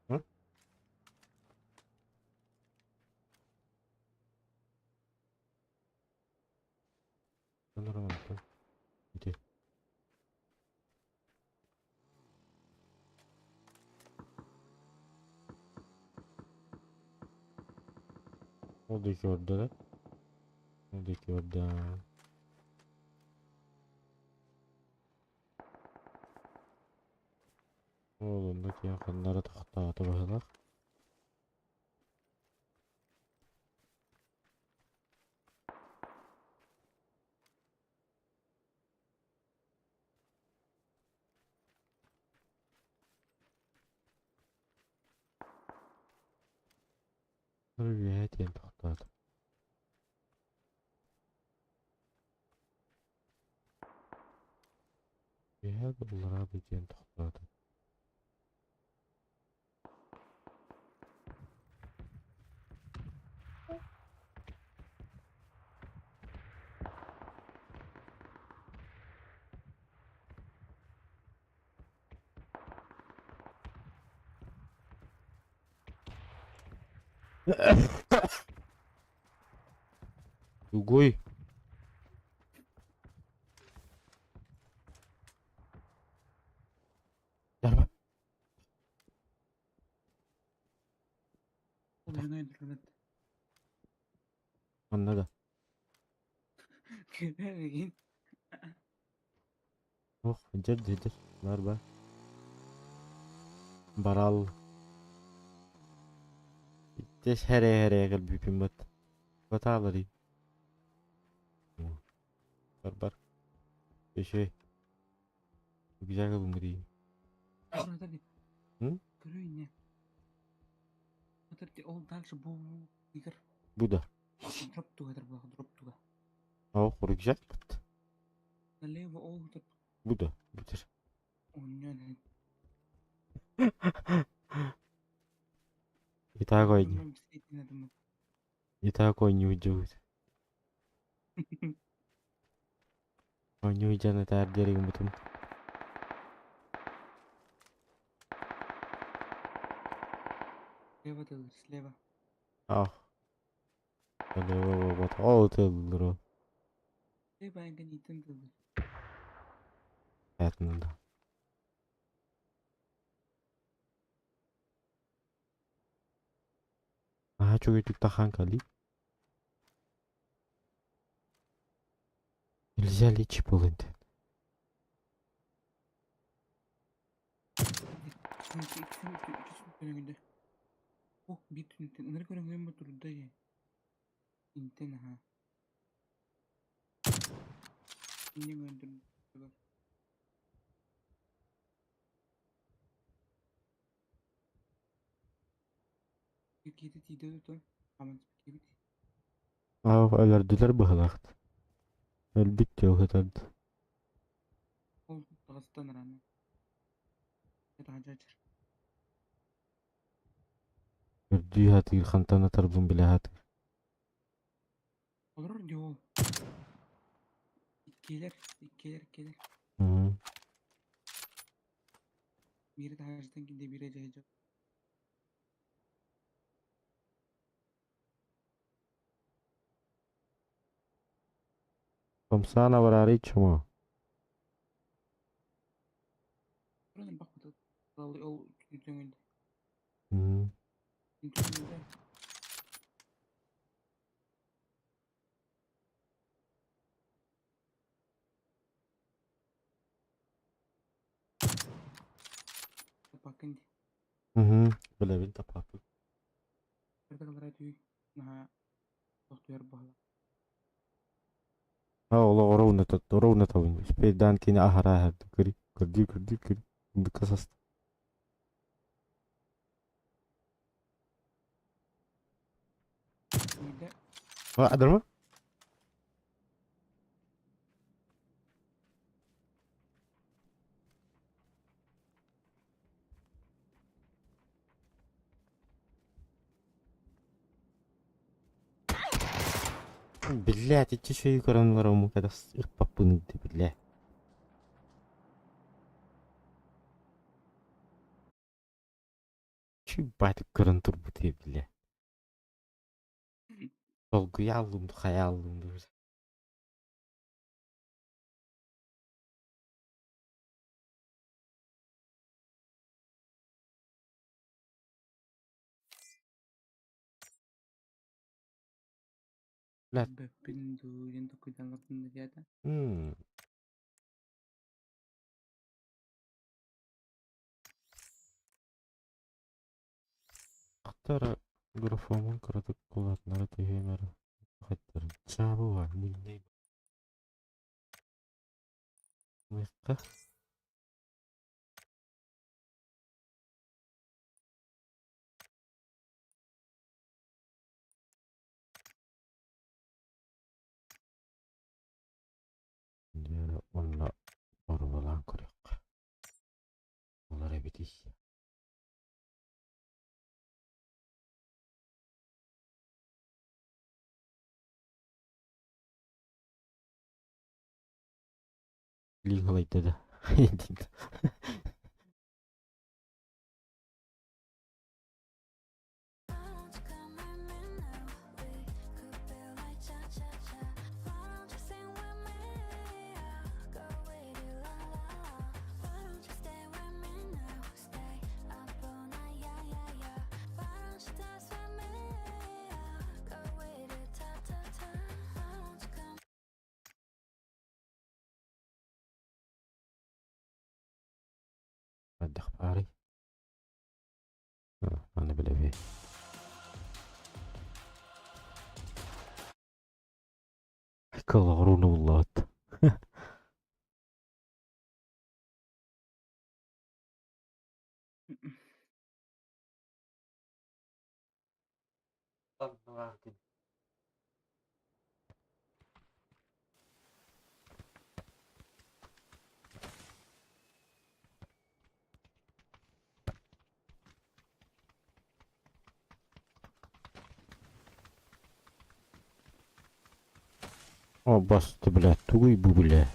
М? Онорон Ити. Ол диэки барда да? Ол диэки барда. Ол онно киһи ханнара тохтоото быһыылаах. Үөһэ тиийэн тохтоото. Үөһэ буллараа диэн тохтоото. Тугуй? Дарба. Манна да. Ох, дьэр дьэр бар бар. Барал. Иттэс хэрэ-хэрэ кэлбиппин бат. Батааларый. Бар бар. Үчүгэй. Рюкзак ылыммытый. М? Бу да. Ох, рюкзак бат. Бу да. Бүтэр. И так ойню. И так ойню дьуут. Ойню дьаны таар диэригин бутум. Слева тылыр, слева. Ах. Ол тыллыры. Слева эгониттен тылыр. Этнада. Наһаа үчүгэйдик тахан кали. Нельзя лечь полынты. О, биир түнүктэн ынырык көрөҥҥүн бу турда дии. Интэн аһаа. Инньэ гынан турдулар. Киһитэ тиийдэ дуо? Хааман киирбит. Аа, өлөрдүлэр быһылаахт. Өлбүт диэ ыһытард. Ол таҕыстан араана. Таһдьа Үрдүү сатыыр, хантан атарбын билэ сатыыр. Олорор дии ол. Иккиэлэр, иккиэлэр, иккиэлэр. Мм. Биирэ таһаардьытан киирдэ, биирэ дьаһайдьа. Комсаан абараарый чмо. Туран элбэх Ол түнүтүҥүн. Мм. Түнүтүҥүн. Таппаккын дии. Мгм. Билэбин таппаппын. Кырдыгалара түй наһаа тохтуйар баһылаах. А олох ровно ровно табын. Успейдаан кини аһара аһарды. Көрүй, көрдүү, көрдүү, көрүй. Быка саста. Биирдэ Адарма? Блядь, иччи шөйү көрөн олороммун кэтэх ыппаппын ыйды, бля. Чуй-баатык көрөн турбут бля. Долгуйа аллым ду, хайа аллым ду. Бля. Бэппин дуу диэн толкуйдаан көрдүм да диэтэ. М. Ахтара графомун кыратык кулаатынара түһүөм эрэ. Хаттарын чаабыва муннай мыхха. Дьэ уонна боруобалаан көрүөххэ. Олор эбитий. Илииҥ халайда да. Хайдах баарый? Аны билэбин. Кылаҕыруну буллаҕыт. О, басты, бля, тугуй бу, бля.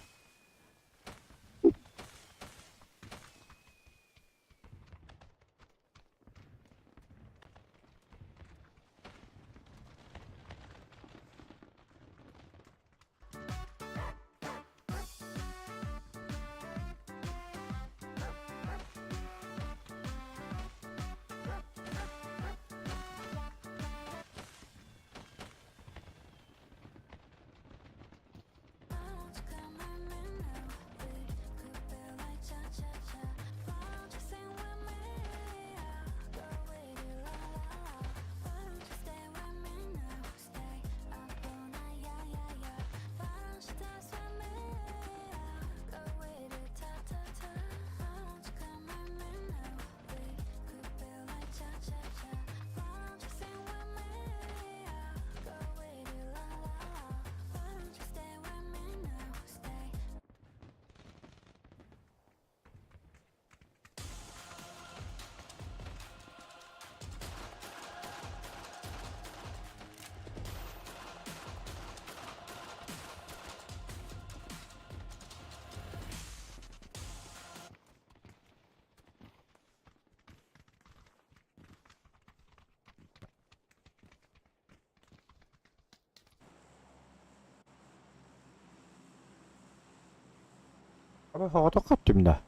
Аба соҕотох көттүм да.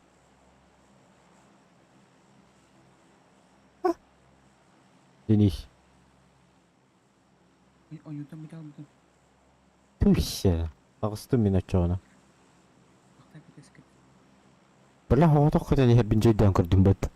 Денис. Ойуутан бытаалбытым. Түссэ. Таҕыстым мин оччоҕуна. Бля, соҕотох көтөн иһэрбин дьөйдөөн көрдүм бэт.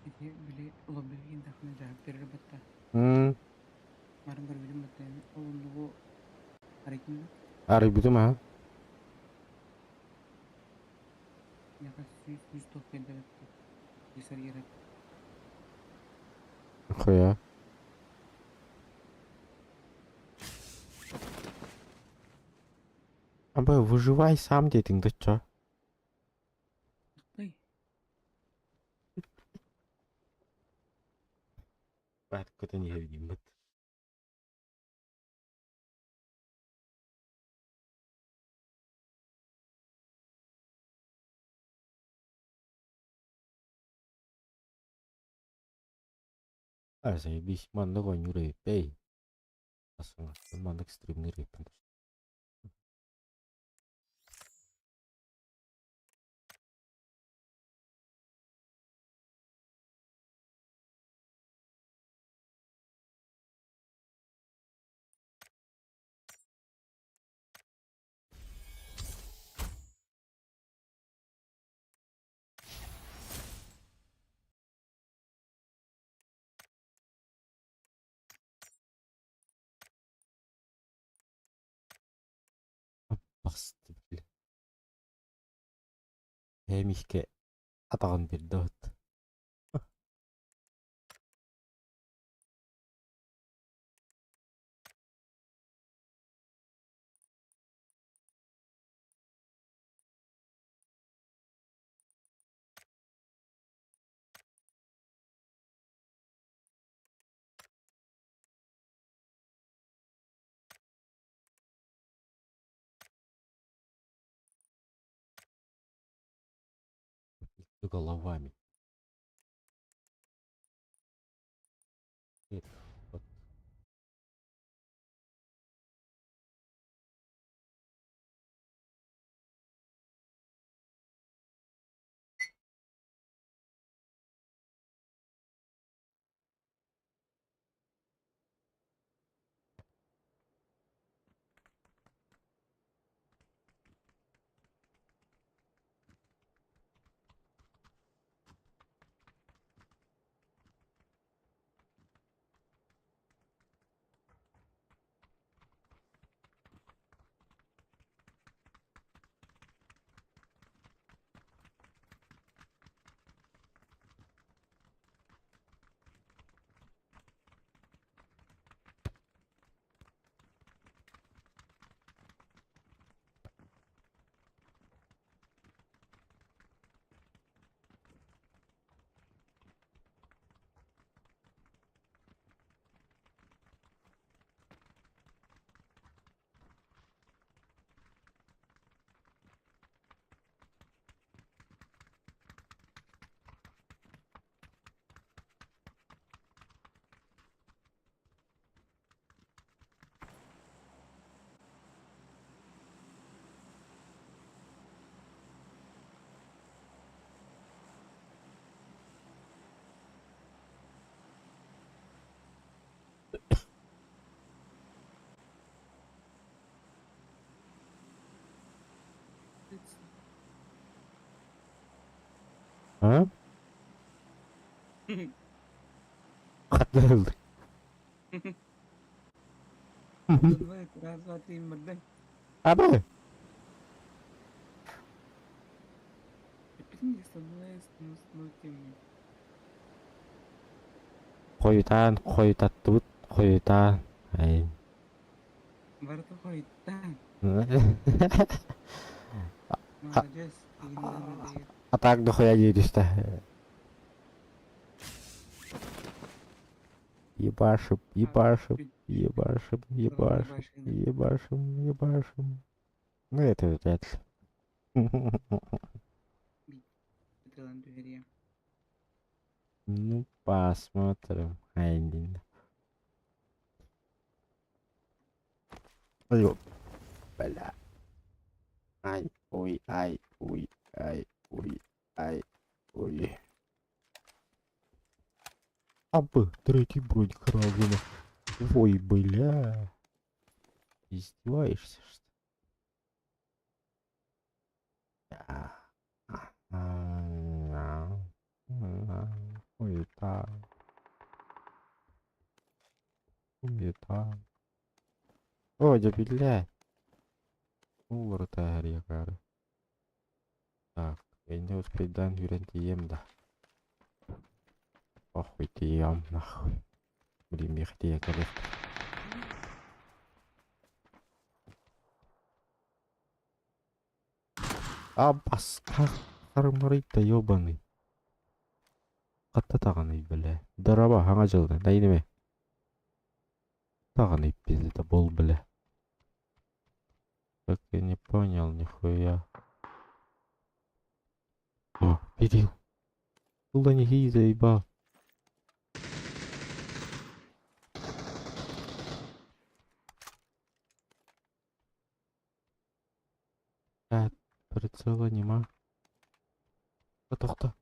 Ити били лобби иһинтэххинэ дьаһык тэрили батта. Марын көрбүтүм батта ол оннугу арыйдым да. Арыйбытым аа. Миэхэ 100 100 тыл кэллэ батта. Писар ерет. Хуя. Аба, выживай сам диэтиҥ да чо. Ый. Баат көтөн иһэбит. А, заебись, маннык оонньуур эбиппэй. Маннык стримнир эбиппин. Басты бile. Эмихке атаҕын биэрдэ от. Головами. Вот. А? Хатыл. Раз, два, три, мордай. Аба. Опять не становится, но темно. Хойутаан, хойутаттыбыт, хойутаан. Ай. Барыта хойутаан. Маладьыас, игнорирую. А так дохуя дии түстэ. Ебашим, ебашим, ебашим, ебашим, ебашим, ебашим. Ну это вряд ли. Ну, посмотрим. Ай, Ой, бля. Ай, ой, ай, ой, ай, ой, ай, ой. Абы, третий броник разума. Ой, бля. Издеваешься, что ли? Хуета. Хуета. О, дьэ биллээ. Уларыта иһэр Так, инде успейдаан үүрэн тиийиэм да. Похуй тиийиэм нахуй. Блин, миэхэ тиийэн кэлиэх. Абас, харымарый-то ёбаный. Хатта таҕаный бля. Дорообо, хаҥа дьылынан, дайныме. Таҕаный пиздата бол бля. Так я не понял нихуя. О, видел. Туда не заебал. А, прицела нема. Тохто.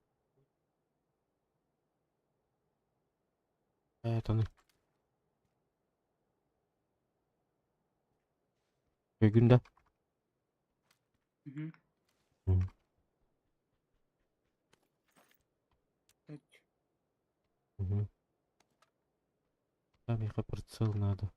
Это не. Өйгүн да? Мгм. М. Тач. Мгм. Да, миэхэ прицел надо.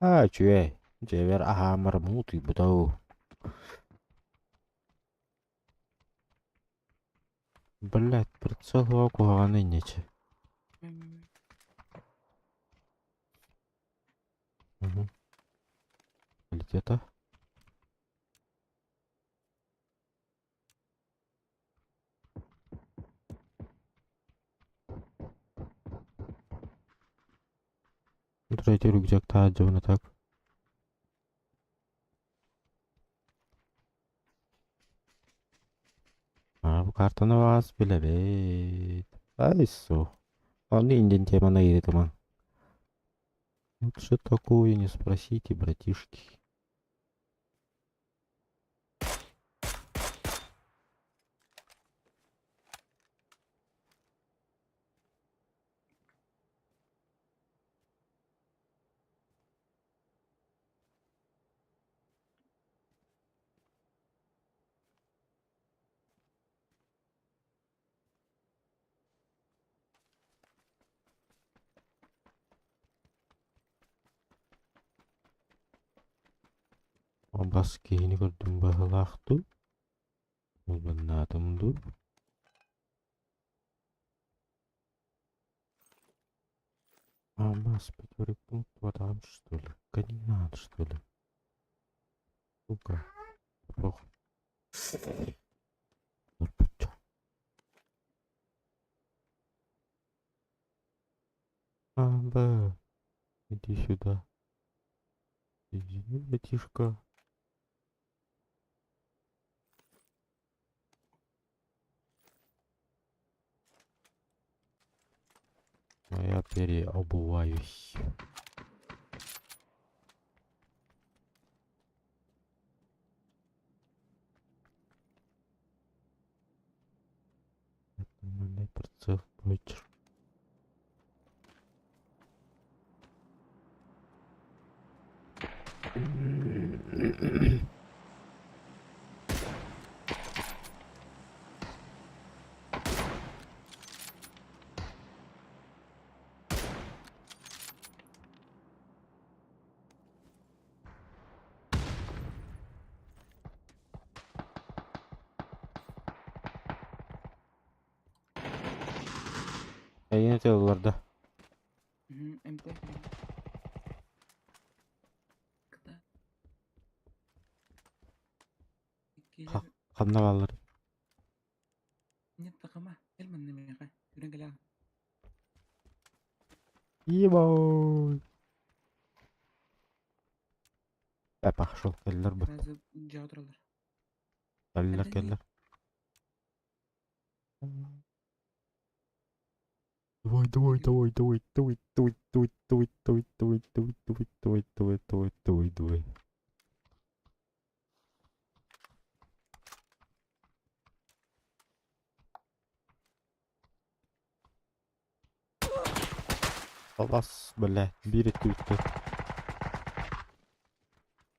Аа, үчүгэй. Дьиэбэр аһааммар муҥутуйбута-уу. Блядь, прицел уо куһаҕана инничи. М. Мгм. Где-то. Третий рюкзак таһырдьабына так. Аа, бу картаны баҕас билэбит. Ай, суох. Онно индин теманы ыйытымаҥ. Лучше такую не спросите, братишки. Бас киһини көрдүм быһыылаах дуу, албыннаатым дуу. А бас пятерик пункт что ли? Кандидат, что ли? Сука. Похуй. А, да. Иди сюда. Иди, братишка. А я переобуваюсь. Это нормальный прицел больше. Эйиэнэ тыаллар да? Эмтээх Кыта. Ха, ханна бааллар? Нет, такама. Кэл манна миэхэ. Күрэн кэлэҕин. Ебой! Э, пошел, кэллэр бут. Сразу дьиэҕэ тураллар. Кэллэр, кэллэр. Давай, давай, давай, давай, давай, давай, давай, давай, давай, давай, давай, давай, давай, давай, давай, давай, давай. Алас, бля, биир өттүбүттэн.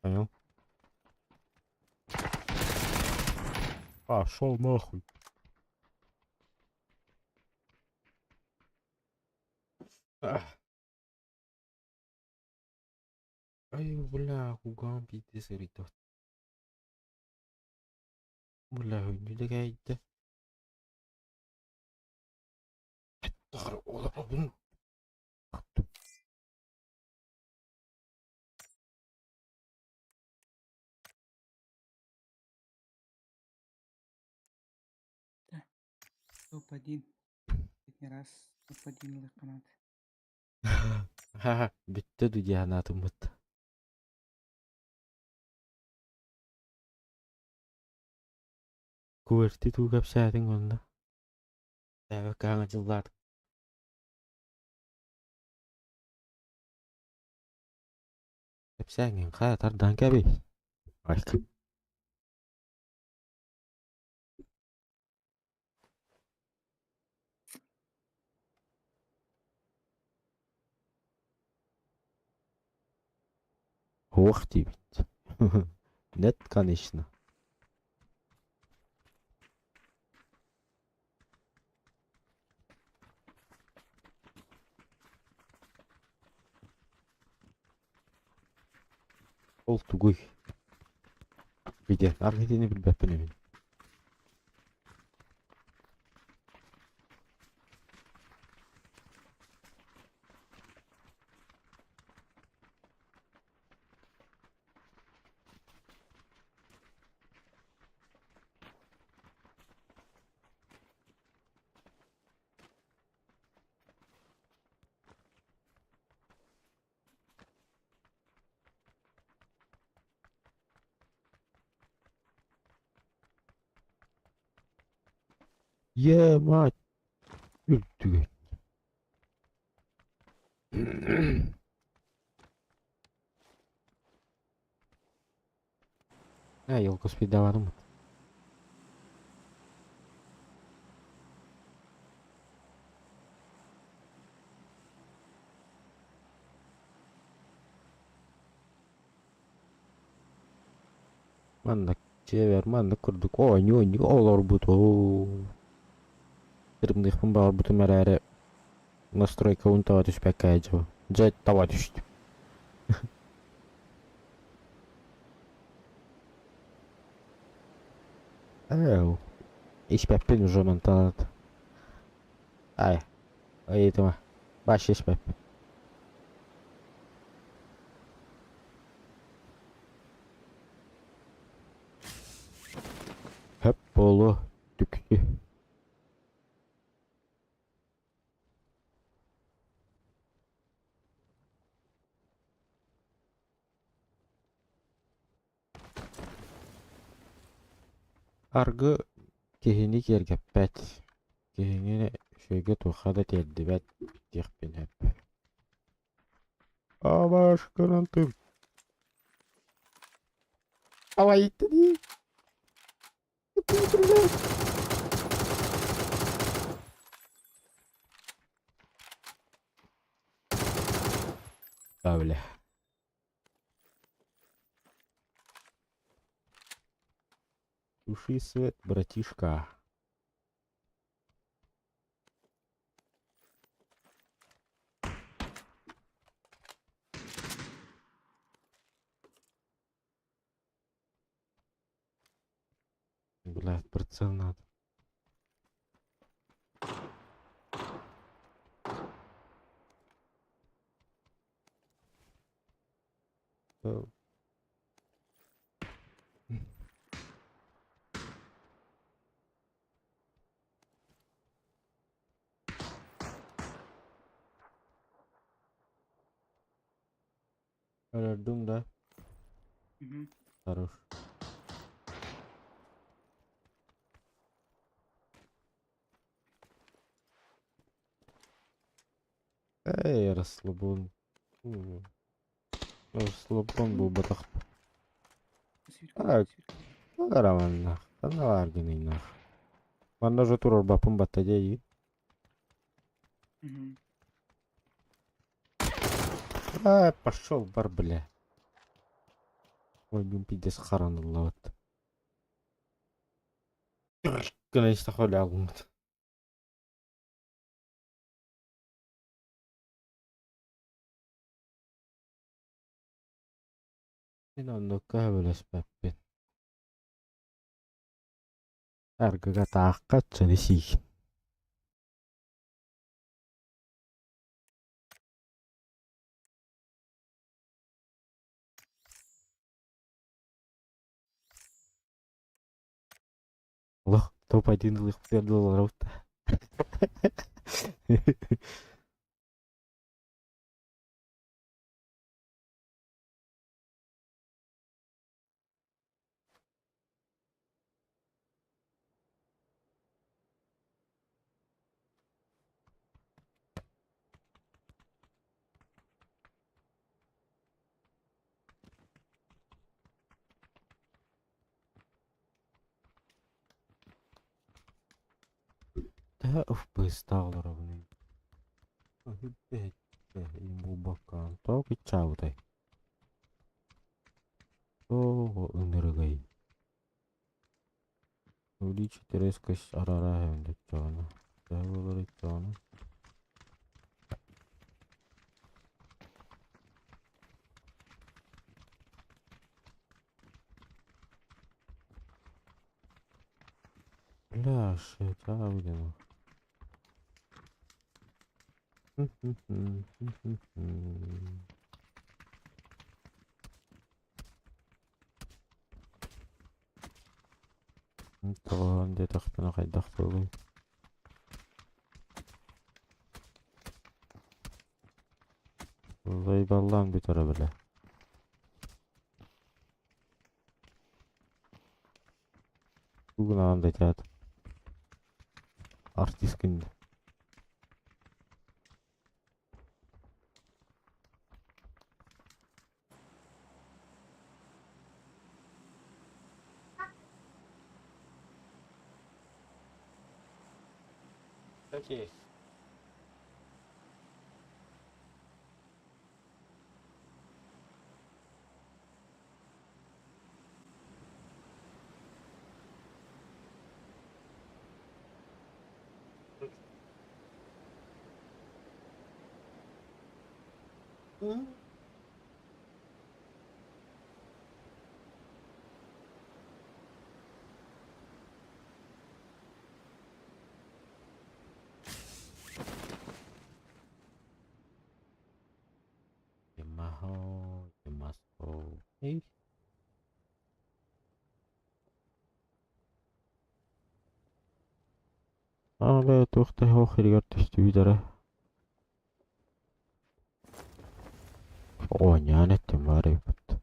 Понял? Пошел нахуй. Ай, бля, кугаан биирдэ сырыйда. Бля, өннү кээйдэ. Олоробун. Топ-1. Последний раз топ-1 ылыахха. Ха-ха, бүттэ дуу дии санаатыммыт. Куэрти туу кэпсээтиҥ уонна? Тээбэккэ хаҥа дьыллаатыҥ. Кэпсээҥҥин хайа тардан кэбий. Айк. Уох диибит. Нет, конечно. Ол тугуй? Виде, аргитини билбэппин эбин. Е, мать, үрдүгэн. А, елка спидаварым. Маннык дьиэбэр маннык курдук оонньуу-оонньуу олорбутум. Тырымныахпын баҕарбытым эрээри настройкабын таба түспэккэ дьэ дьэ таба түстүм. Эу, испэппин уже мантан Ай, ыйытыма. Вообще испэппин. Хөп буолуо, түксү. Аргы киһини киэргэппэт, киһини үчүгэйгэ туохха да тиэрдибэт диэхпин сөп. Абашкынан тым. Давай дии. Да, бля. Туши свет, братишка. Блядь, прицел надо. Өлөрдүҥ да? Угу. Хорош. Эй, расслабон. Расслабон буолбатах. Сүүркэ, Так, сүүркэ. Романнах. Ханна бааргыный? Манна уже туруорбаппын батта дии. Угу. А, пошел бар, бля. Ой, блин, пиздец хараныллабыт. Гына истахолягуммут. Мин оннукка сөбүлэспэппин. Аргыга таахха отчону сиигин. Олох топ-1 ылыахпытыгар дылы олоробут. Төһө ФПС-таах олоробунуй? Буолбаккаан тоҕо кыччаабытай? Тоҕо ынырыгай? Увеличить резкость арааһын оччоҕуна. Төһө буолар оччоҕуна? Бля, шайтан. Тоҕоон диэтэхпинэ хайдах буолуой? Заебаллаан бүтэрэ бile. Тугунаан да театр. Артисткын. Окей. Yamaha, Yamaha. Hey. Але туох да суох иһигэр түстүбүт эрэ. Оонньоон эттим баар эбиппит.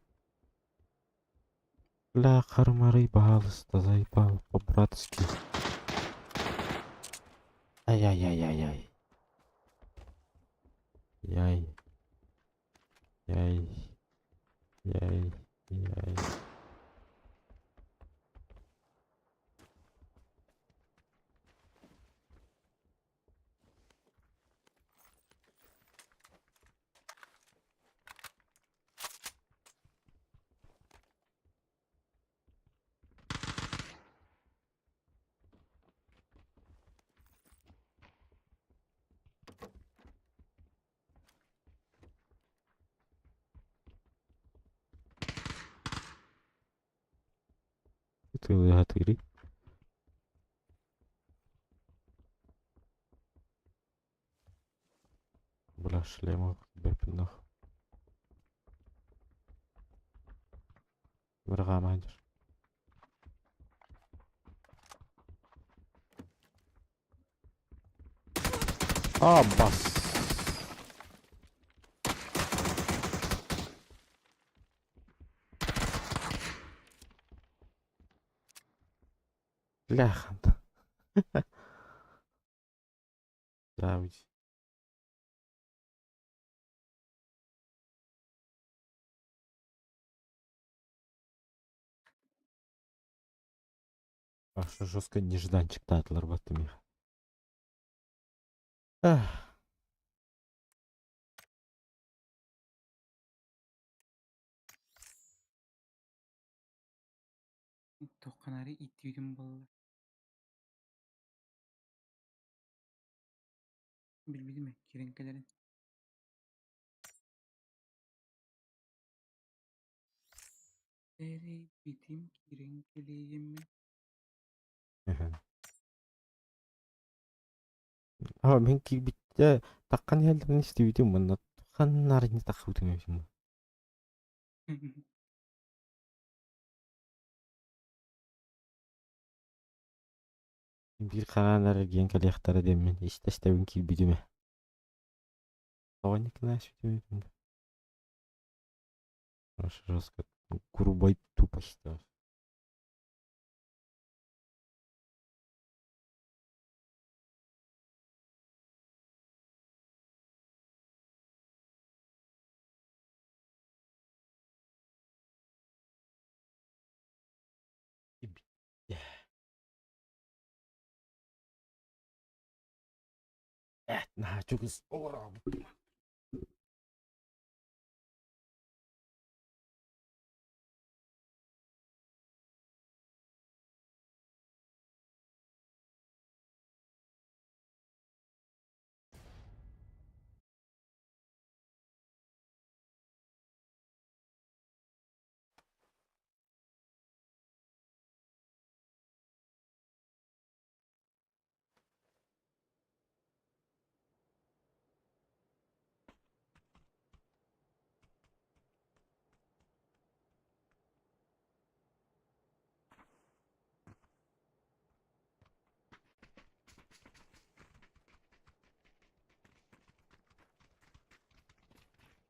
Бля, хармарый, баһаалыста, заебал, по-братски. Ай-яй-яй-яй-яй. Яй. Яй. Яй. Яй. Тыылыһатыырый. Бля, шлема бэппин. Бырҕаамаан дьар. А, бас. Бляха. Да, ведь. Ах, жестко нежданчик-таатылар баттым их. Ах. Туохханаары ииттибитим буолла. Билбитим ээ, киирэн кэлэрин. Тэрийбитим киирэн кэлиэммин. Аа, мин киирбиттэ таххан иһэллэрин истибитим уонна ханнаарыны таххыбытым эбитим. Биир хараан эргийэн кэлиэхтэрэ диэммин истэ-истэбин киирбитим ээ. Тоҕо Николаевич этим? Жестко грубой тупость. Наһаа чугас олоробут.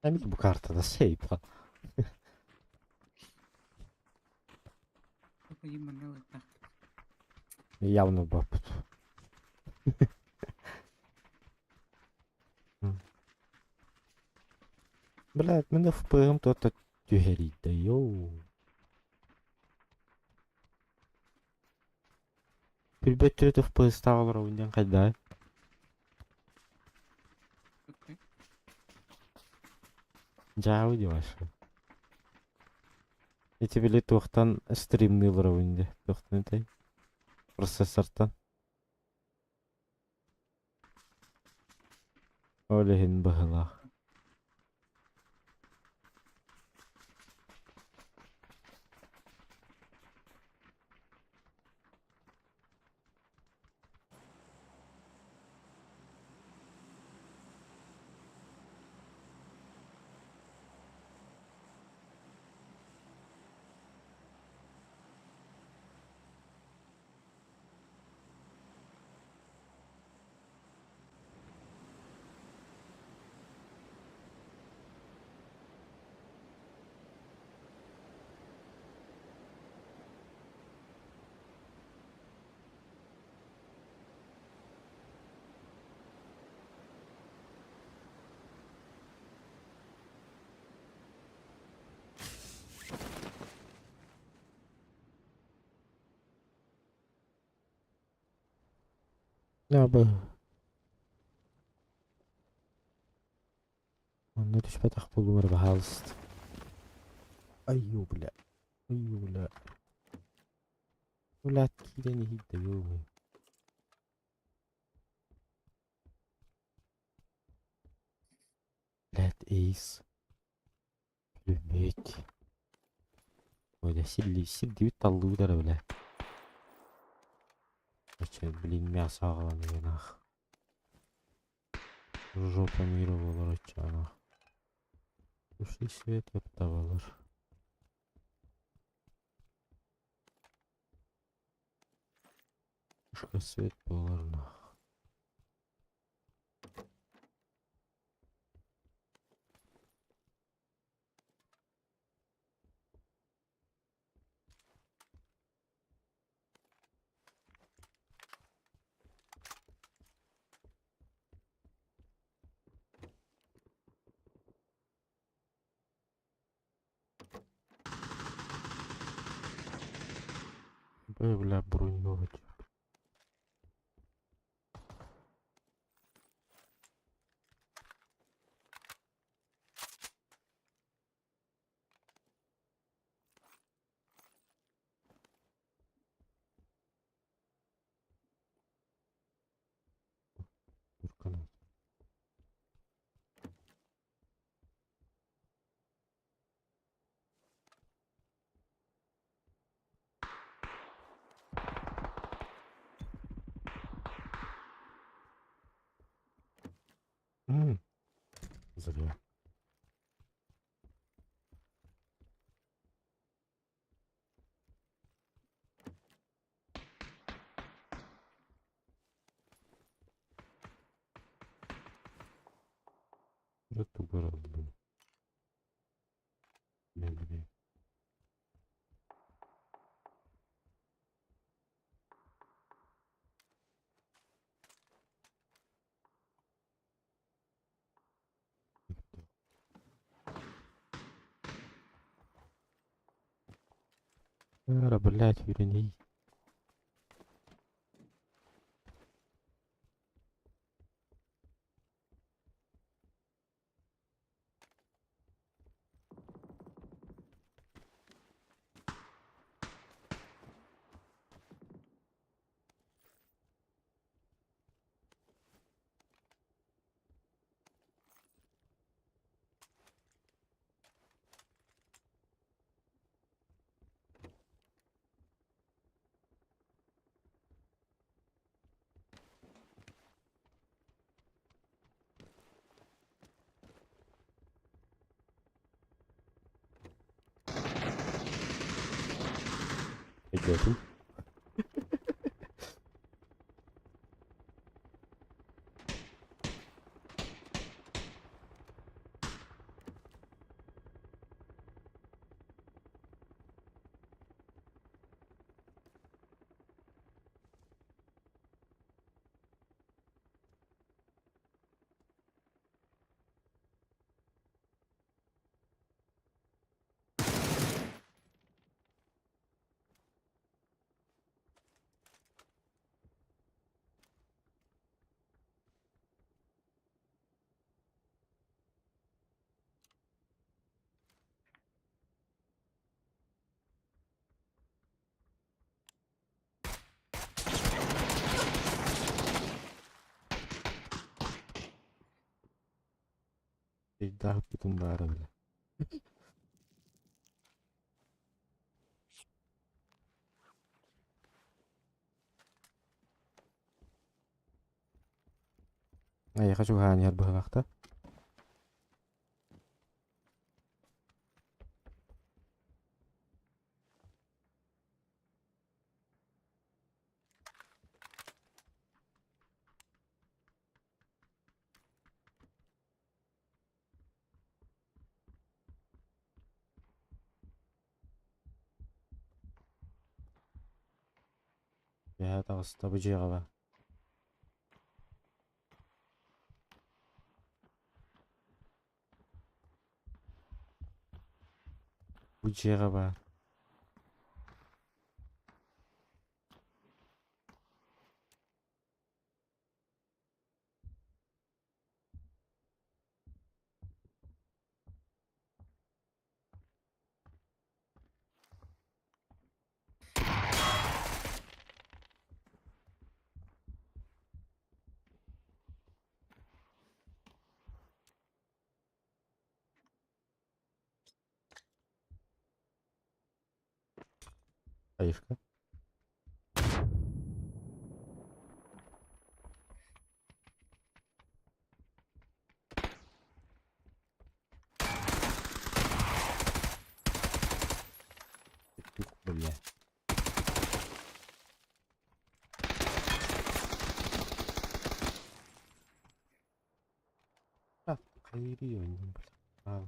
Эмит бу картада сейп. Явно баппыт. Блядь, мин ФПМ то-то түһэрийдэ, йоу. Билбэт төрүт ФПС-таах олоробун диэн хайдаа? Дьаабы дии Ити били туохтан стримныы олоробун дии, туохтан этэй? Процессортан. Ол иһин быһыылаах. Абы. Онно түспэтэх буоллум эрэ баһаалыста. Айуу, бля. Айуу, бля. Блядь, киирэн иһийдэ, ё Блядь, эйс. Бүлүмүөт. Ой, силли, сирдибит таллыбыт эрэ, бля. Короче, блин, мясо аҕалан нах. Жопа мира буолар оччоонох. Ушли свет ептабалар. Пушка свет буолар нах. Бля, броневать. Урканат. М, Зря. Это город, блин. Бля, бля. Ара, блядь, верни. Өйдөөтүм. Ыйдаахпытын баара бile. Эйиэхэ чугаһаан иһэр быһылаахта. Үөһээ таҕыста бу дьиэҕэ баар. Бу дьиэҕэ баар. Аишка. Петух, бля. Хайырыы онньуҥ бля. Аал.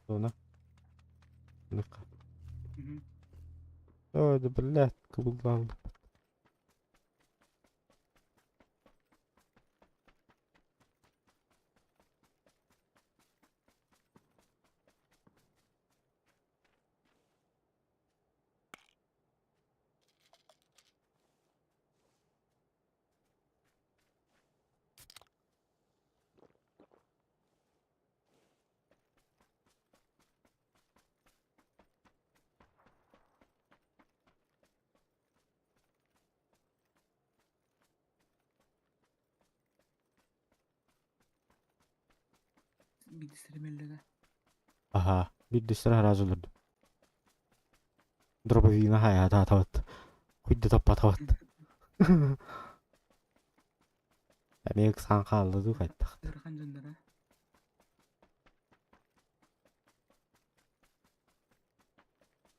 Зона. Ну-ка. Мгм. Ой, да блядь, кыбыллаан. Биирдэстэрэ мөллөтө. Аһаа, биирдэстэрэ араас өлөрдүм. Дробовина хайаатаатабыт. Хуйда таппатабыт. Эмиэ ыксаан хаалла дуу хайдах. Ыарахан дьонноро.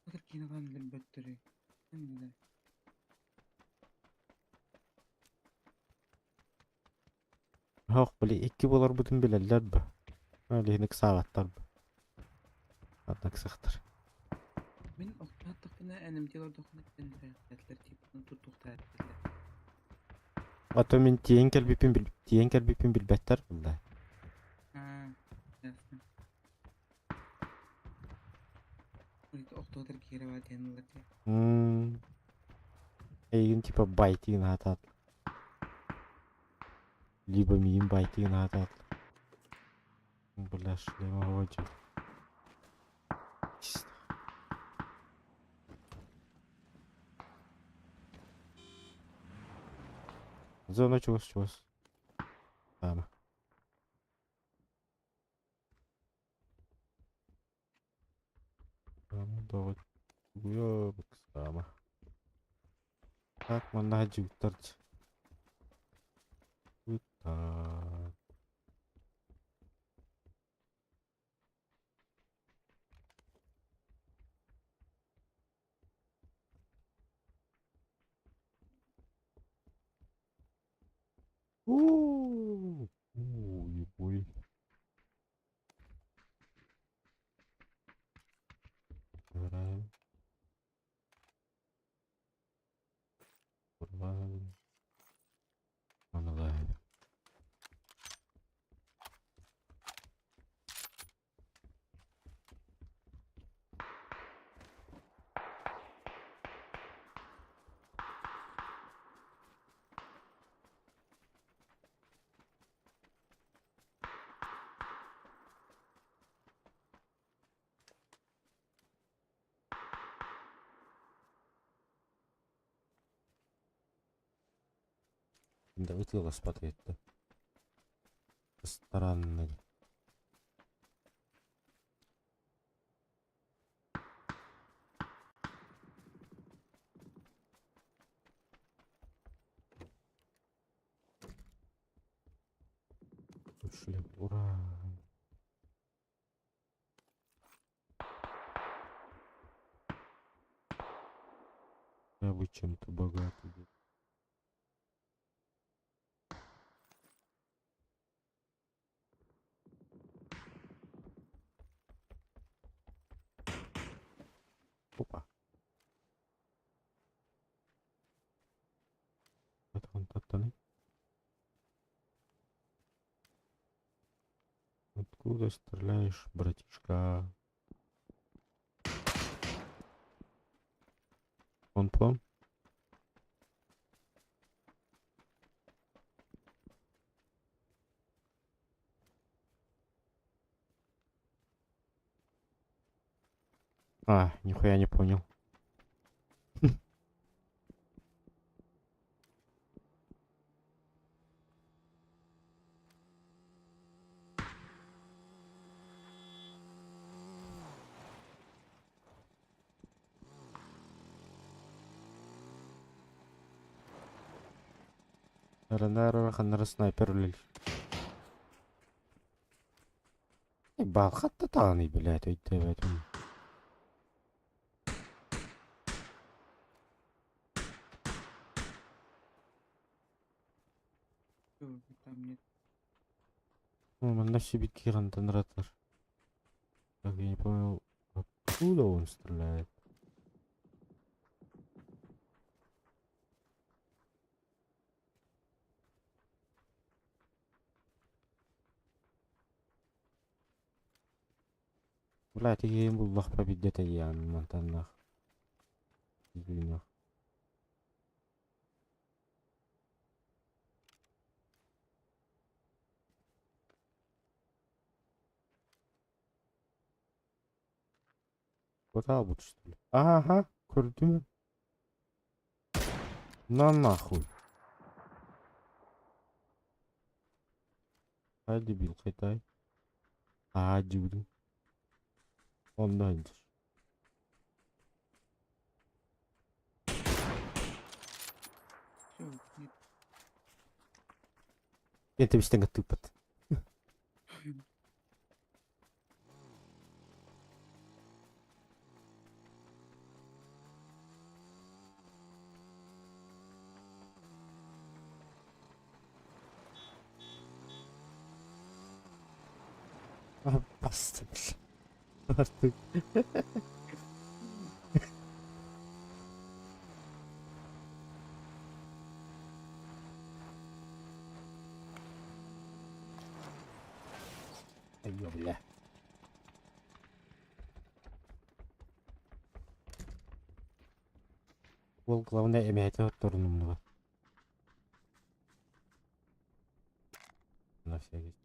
Отыр киинэҕэ өлөрбөттөрүй? Иннилэр. Оһох били икки буоларбытын билэллэр бу. Ол иһин ыксаабаттар бу. Атын ыксахтар. Мин охтоотохпуна энэмдии олордохпуна этэллэр типа туттуохтаах этилэр. А то мин тиийэн кэлбиппин бил тиийэн кэлбиппин билбэттэр буолла. Аа, ясно. Охтоотор киирэ баар диэн ылар дии. М Эйигин типа байтыын аһатаат. Либо миигин байтыын аһатаат. Бля, шлема вроде. Зона чугас чугас. Ама. Ама доҕор Ама. Так манна дьиктар Так. Уу, ой. Забираем. Урваем. Аналаем. Да ытыаласпат этэ. Странный. Шлем. Ура! Я бы чем-то богатый. Опа. Это Откуда стреляешь, братишка? Он план? А, нихуя не понял. Ренара ханнара снайпер үлэлиир. Балхатта даҕаны блядь өйдөөбөтүм. Там нет. Ну, манна сибики хантан ыратар. Так, я не понял, откуда он стреляет? Бля, тигиин буллахпа бидде тэйиэн мантаннах. Дүүнөх. Куда что ли? Ага, көрдүм. На нахуй. Ай, дебил, хайтай. А, дебил. Он дальше. Все, нет. Это бистен тыпат. А, баста, бля. Артык. Ай, бля. Ол главное эмээтэ отторунумнуга. На всякий.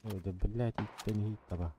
Ой, да блядь, это не таба.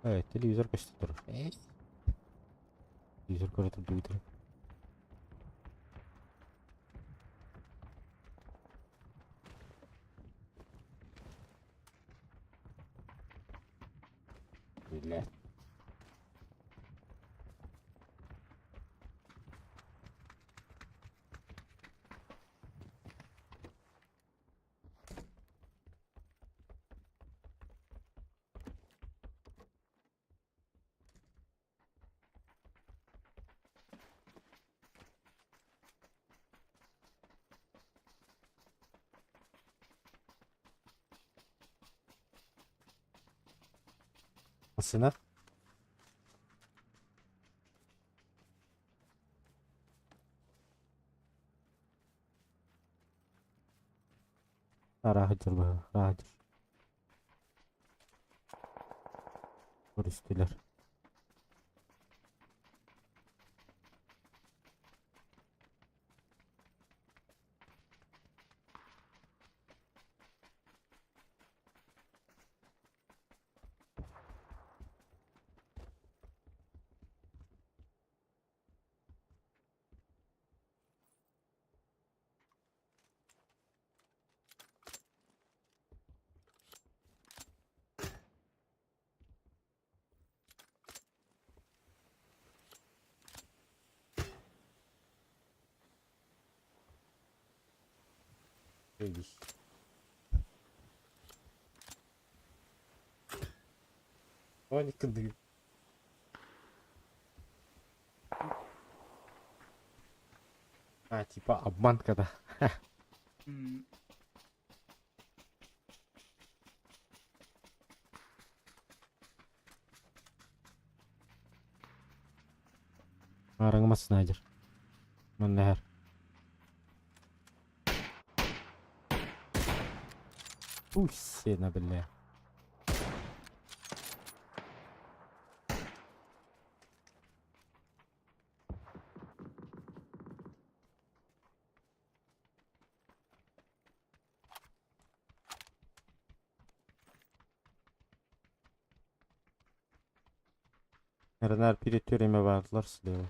Эй, телевизор көстө турар. Телевизор көрө турду. Бля. Сына? Раһыдыр ба, раһыдыр. Көрүстүлэр. Заебись. Ой, кыды. А, типа обманка, да. Араңма снайдер. Маннер. Уй, сена, бля. Эрэнээр пиреттер эмэ баардылар слева.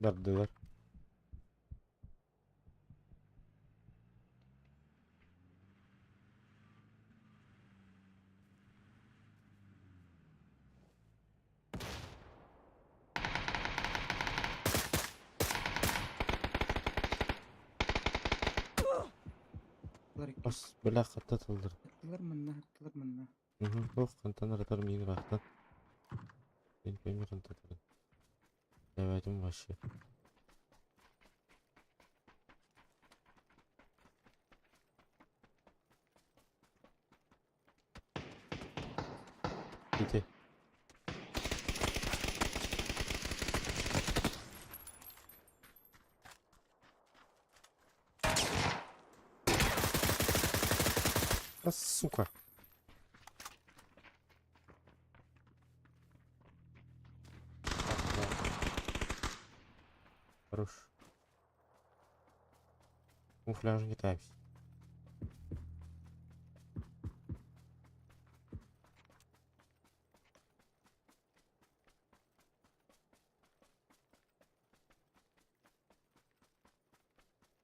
Бардылар. Бас бэлэх хатта тыллар. Хаттылар манна, хаттылар манна. Угу, хантан аратар миин ыраахтан. Мен пойми хантатарын. Давайте вообще. Ити. Да сука. Хорош. Муфляж не тайпс.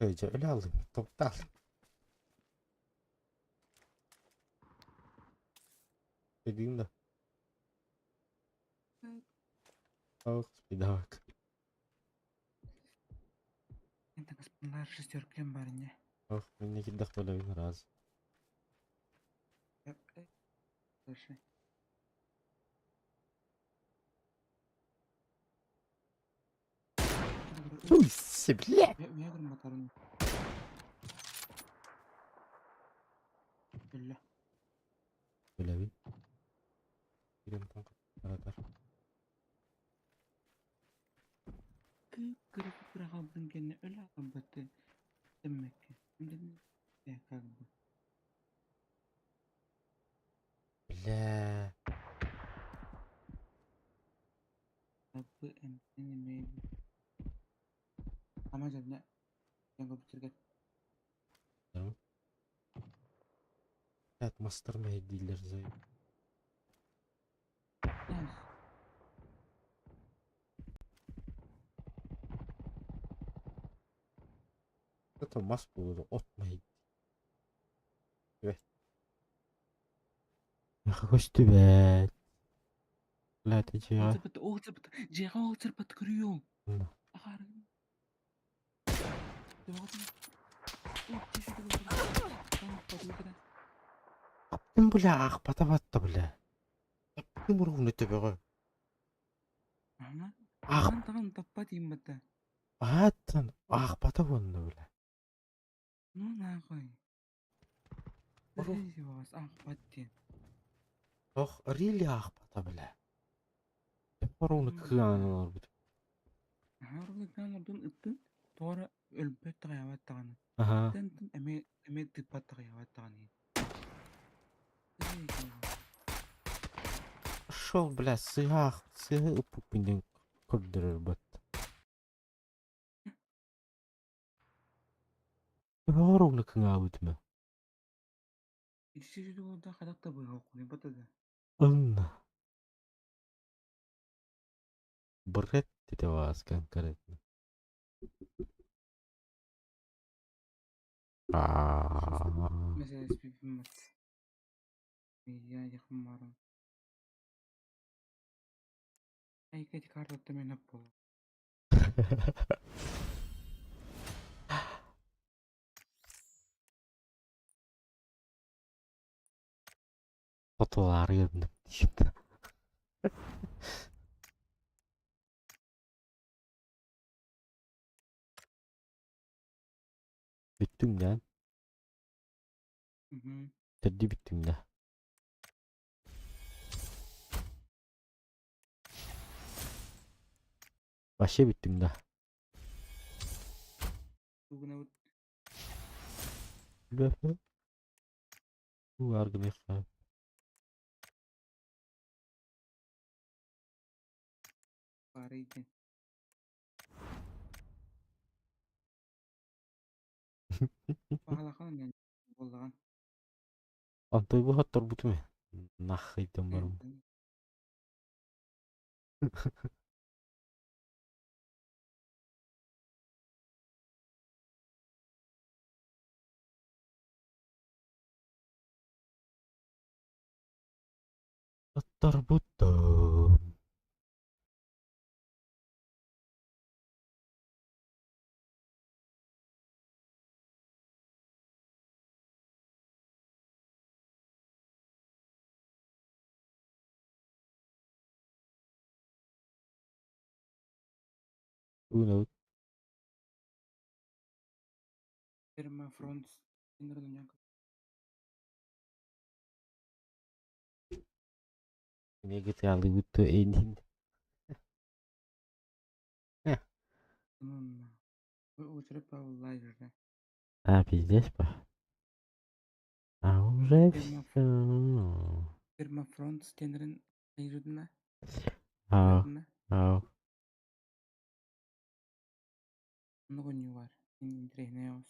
Эй, дьэ, өлө алдым, топтал. Өйдүүм да. Ох, спидак. Это господа шестеркем барыня. Ох, мне кидах половину раз. Слушай. Ой, блядь! Я говорю, Бля. Бля, Аратар. Кыра кэннэ өлө хаалбыты тэммэккэ как бы. Бля. Абы эмтэн Ама дьэ я Блядь, мастер дилер за. Это мас буолуо от маһый. Көстүбэт. Блядь, дьиэҕэ. Дьиэҕэ ол көрүөм. Аптым бля, аахпата батта бля. Таптым уругуну төбөҕө. Аах. Таҕан таппат ииммэтэ. Ааттан аахпата буолла бля. Ну нахуй. Аахпат диэн. Ох, really аахпата бля. Оругуну кыаан олорбут. Аһаа, уругуну кыаан олордун ыттын. Туора Өлбөт даҕайаабат даҕаны. Аха. Тэн эмиэ эмиэ тыыппат даҕайаабат даҕаны. Шел, бля, сыһаах, сыһы ыппыппын диэн көрдөрөр бат. Төһө кыҥаабытым Икки хайдах да быһа бата да. Ынна. Бред это вас конкретно. А. Mesela SPP Я yakın varım. Ay картата мен буолла. Фотолары көрдüm şimdi. Бүттүҥ да? Төрдү бүттүҥ да? Вообще бүттүҥ да? Аргымыхха. Баар Баҕалахан буоллаҕын. Онтой бу хотторбутум ээ. Нахыйтан барым. Хотторбутум. Who knows? Permafrost. Эмиэ GTA-лыыбыт эйнин. А, пиздец па. А уже всё. Permafrost стенерин айырдына. Аа, аа. Много не бар. Интересный ос.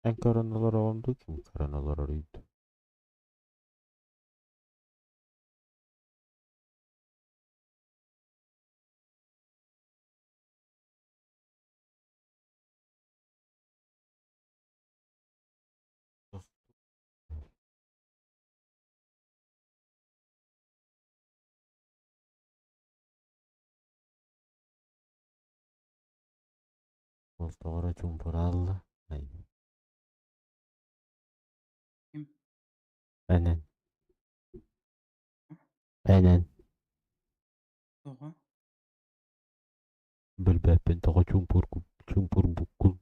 Эн көрөн олороҕун дуу, ким көрөн олороруй дуу? Ол тоҕо чуумпураалла. Ай. Ким? Энэн. Энэн. Тоҕо? Билбэппин тоҕо чуумпурбуккун.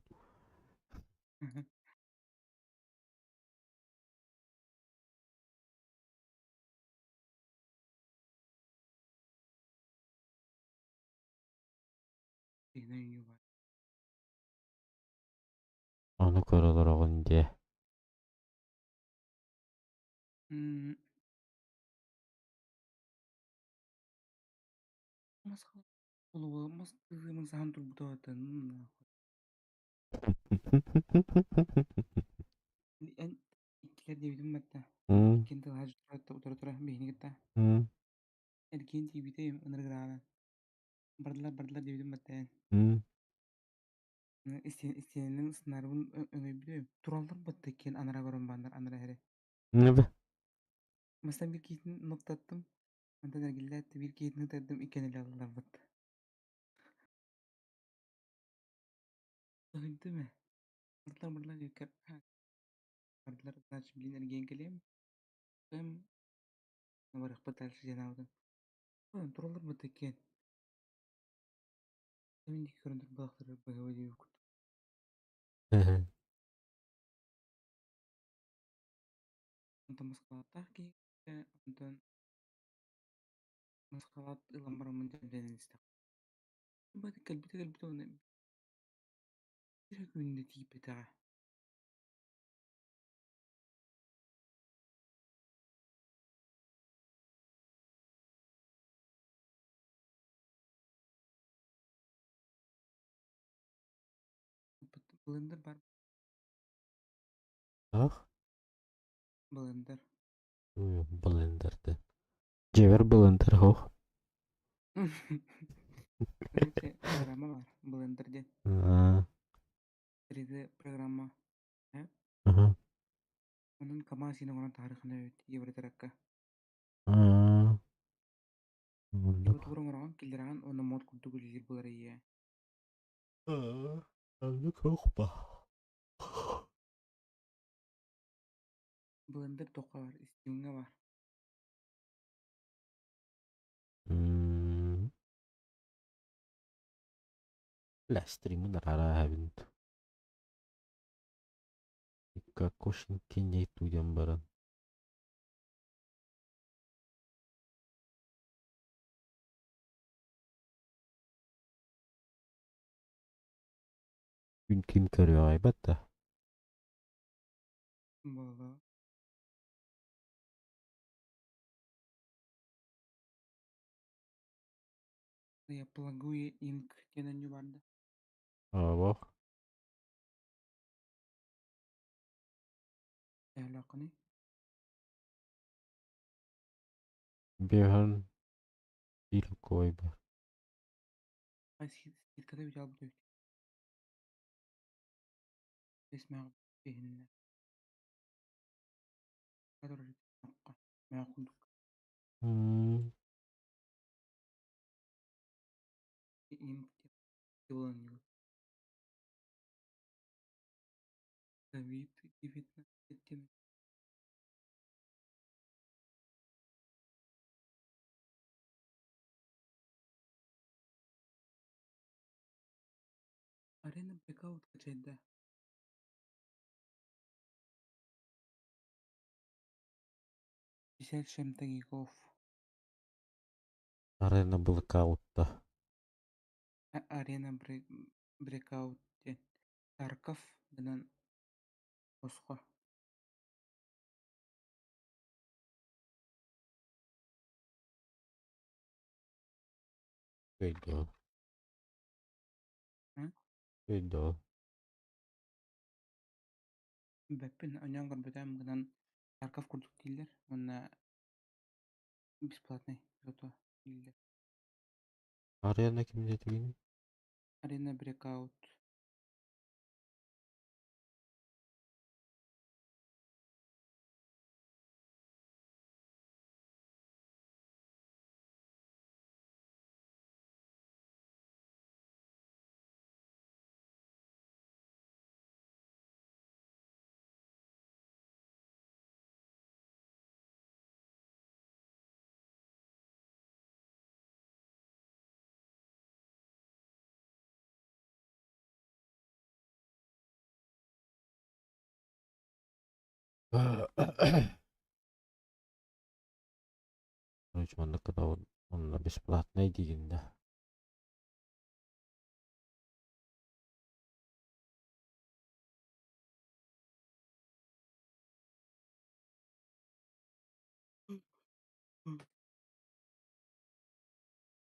Ону көрө олороҕун дии. Мас сахан турбута Эн иккилэр диэбитим батта. Иккин тылаһа утары тура биһини кытта. Эргиэн тиийбитэ ынырыгыраабан. Бардылар бардылар диэбитим батта эн. Истиэнэнэн сынаарбын өҥөйбүтүм. Тураллар батта иккиэн анара көрөн бааннар анара эһэри. Небе. Мастан биир киһитин ноктаттым. Онтон эргиллээт биир киһитин ытырдым иккиэн эле аллар батта. Соһуйдум ээ. Бардылар бардылар диэбиккэр Бардылар, значит, билин эргийэн кэлиэм. Эм, барыахпыт дальше диэн аабытым. Тураллар бытыккиэн. Мин диэки көрөн турбатахтара быһыба диэбит. Онтон Москвалаах киһи онтон Москваҕа ылан бараммын дьэрдэнэн истэхпинэ кэлбитэ кэлбитэ уонна биир күн да тиийбэтэҕэ. Блендер бар. Ах? Блендер. Блендерді. Дьиэбэр блендер суох. Короче, программа бар. Блендер диэн. Аа, 3D программа. аха. Онон КамАЗ иһин оҥорон таһаарыаххына эбит Евротракка. Аа, Типа оннук. тугу оҥороҕун, киллэрэҕин уонна мод курдук үлэлиир буолар ийээ. Аа, оннук суох ба. Блендер туохха бар? Steamҥа бар. М, Бля, стримын арааһабын. Кокошники диэн баран. Күн ким көрүөҕэй да. Буолла. Я Плагуе Инк диэн оонньуу барда. Оҕо. Төһөлөөххүнүй? Биһан биир бар. Скидката бүтэ албыт эбит. Бэс мээҕ иһиннэ. Мээҕ курдук. Инк диэн оонньуу. Давид 19 Арена Blackout качайда. 50 с чем-то гигов. Арена Блэкаутта. Арена Breakout диэн. Тарков гынан босхо. Өйдөө. Өйдөө. Бэппин оньоон көрбөтөм гынан Тарков курдук дииллэр уонна бесплатный зато дииллэр. Арена ким диэтигиний? Арена Breakout. Короче, маннык онно бесплатный диигин да.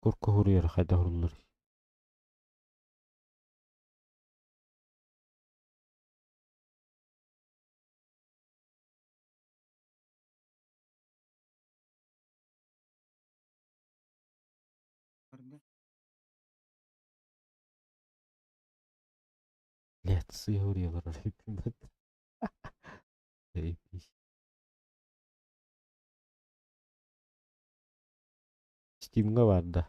Курку хуруйар хайда хуруллар. Барда. Блядь, сыһыарыйалар Заебись. Стимҥа бар да?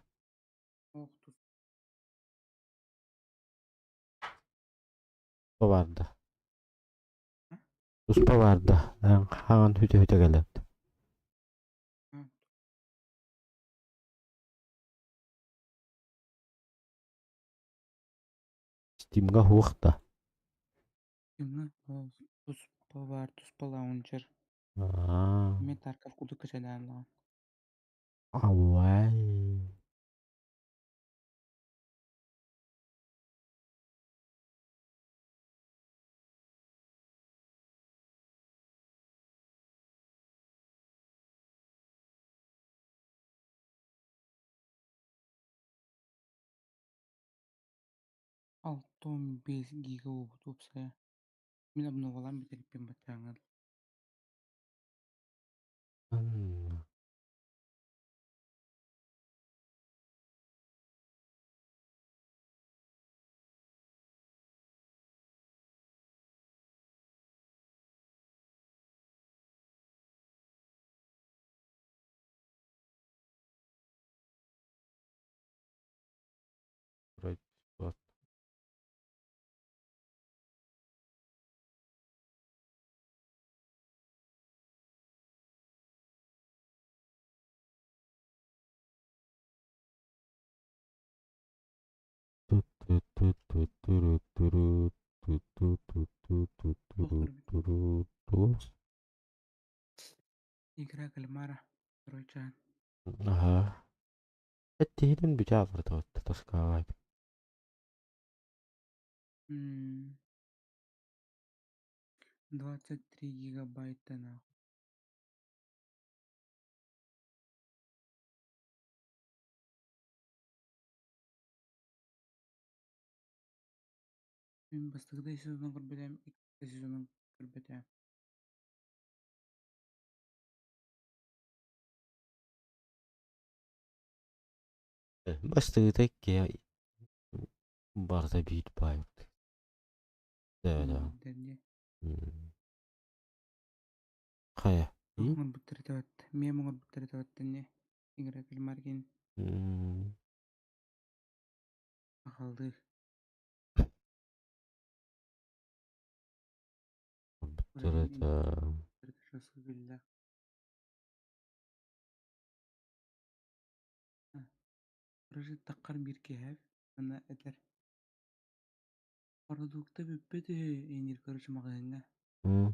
Ох, тус. Бар да? Туспа баар да, хаҥан хүтэ-хүтэ кэлэн. А, Стимҥа суох да. Стимҥа туспа баар, туспа лаунчер. Аа, Эмиэ Тарков курдук кэчэлээн ылаҕын. Аллай. 65 гига уопут уопсайа. Мин обновалаан бүтэриппин баччааҥҥа М, Вроде вот. Ту-ту-ту-ту-ту-ру-ту-ру, туох көрбүт. ту-ту-ту-ту-ту-ру-ту. Игра кальмара. Второй чаан. Аһа. Эттиһинэн бүтэ алырдыбыт тоскаалаай. М, 23 гигабайта нахуй. Мин бастакы да сезонун көрбүтүм, икки сезонун көрбүтүм. Бастыгыта икки барыта биир баайбыт. Да, да. Биирдэрди. М, Хайа. Туох оҥорбуттар этэ мем оҥорбуттар этэ ини. Игра кальмар диэн М, сахалыы. Это Прожиттаххар биир киэһэ уонна этэр продукта бүппүт үһү иннир короче маҕаһыыҥҥа М,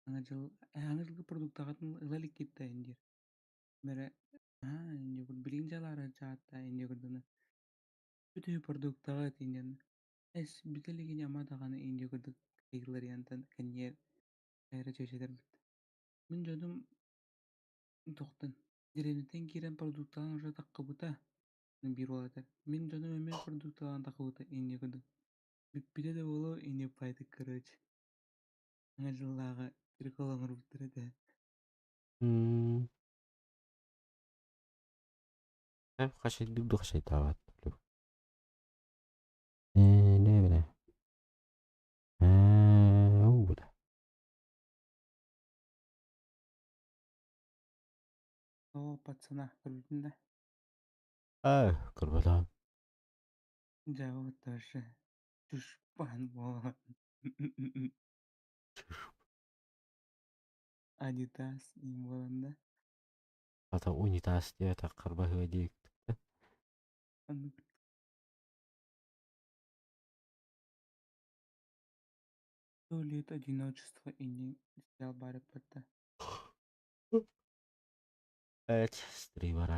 Саҥа дьыл саҥа дьылга продуктаҕытын ыла иликкит да диир Мэрэ аа билигин дьалаары чаатта инньэ курдуна бүт үһү продуктаҕыт инньэн эс бүтэ илигин ама даҕаны инньэ курдук ыйыларыйантан кэнниэр эрэ чүөчэлэрбит Мин дьонум тохтон дэриэбинэттэн киирэн продукталаан уже таххыбыта биир уол этэр мин дьонум эмиэ продукталаан таххыбыта инньэ курдук бүппүтэ да буолуо инньэ пайтык короче Саҥа дьыллааҕы прикол оҥорбуттар этэ. М. Хашайдык да хашайдаабат. Э, не бile. Э, уу бile. Оо, пацана, көрбүтүн да? Э, көрбөтөм. Дьэ, вот вообще чушпан буолан. Адидас им буолан да? Ата унитаз диэт харбаһыа диэк. Оннук. Сто лет одиночества иннин сериал баар эппэт да. Эт стримера.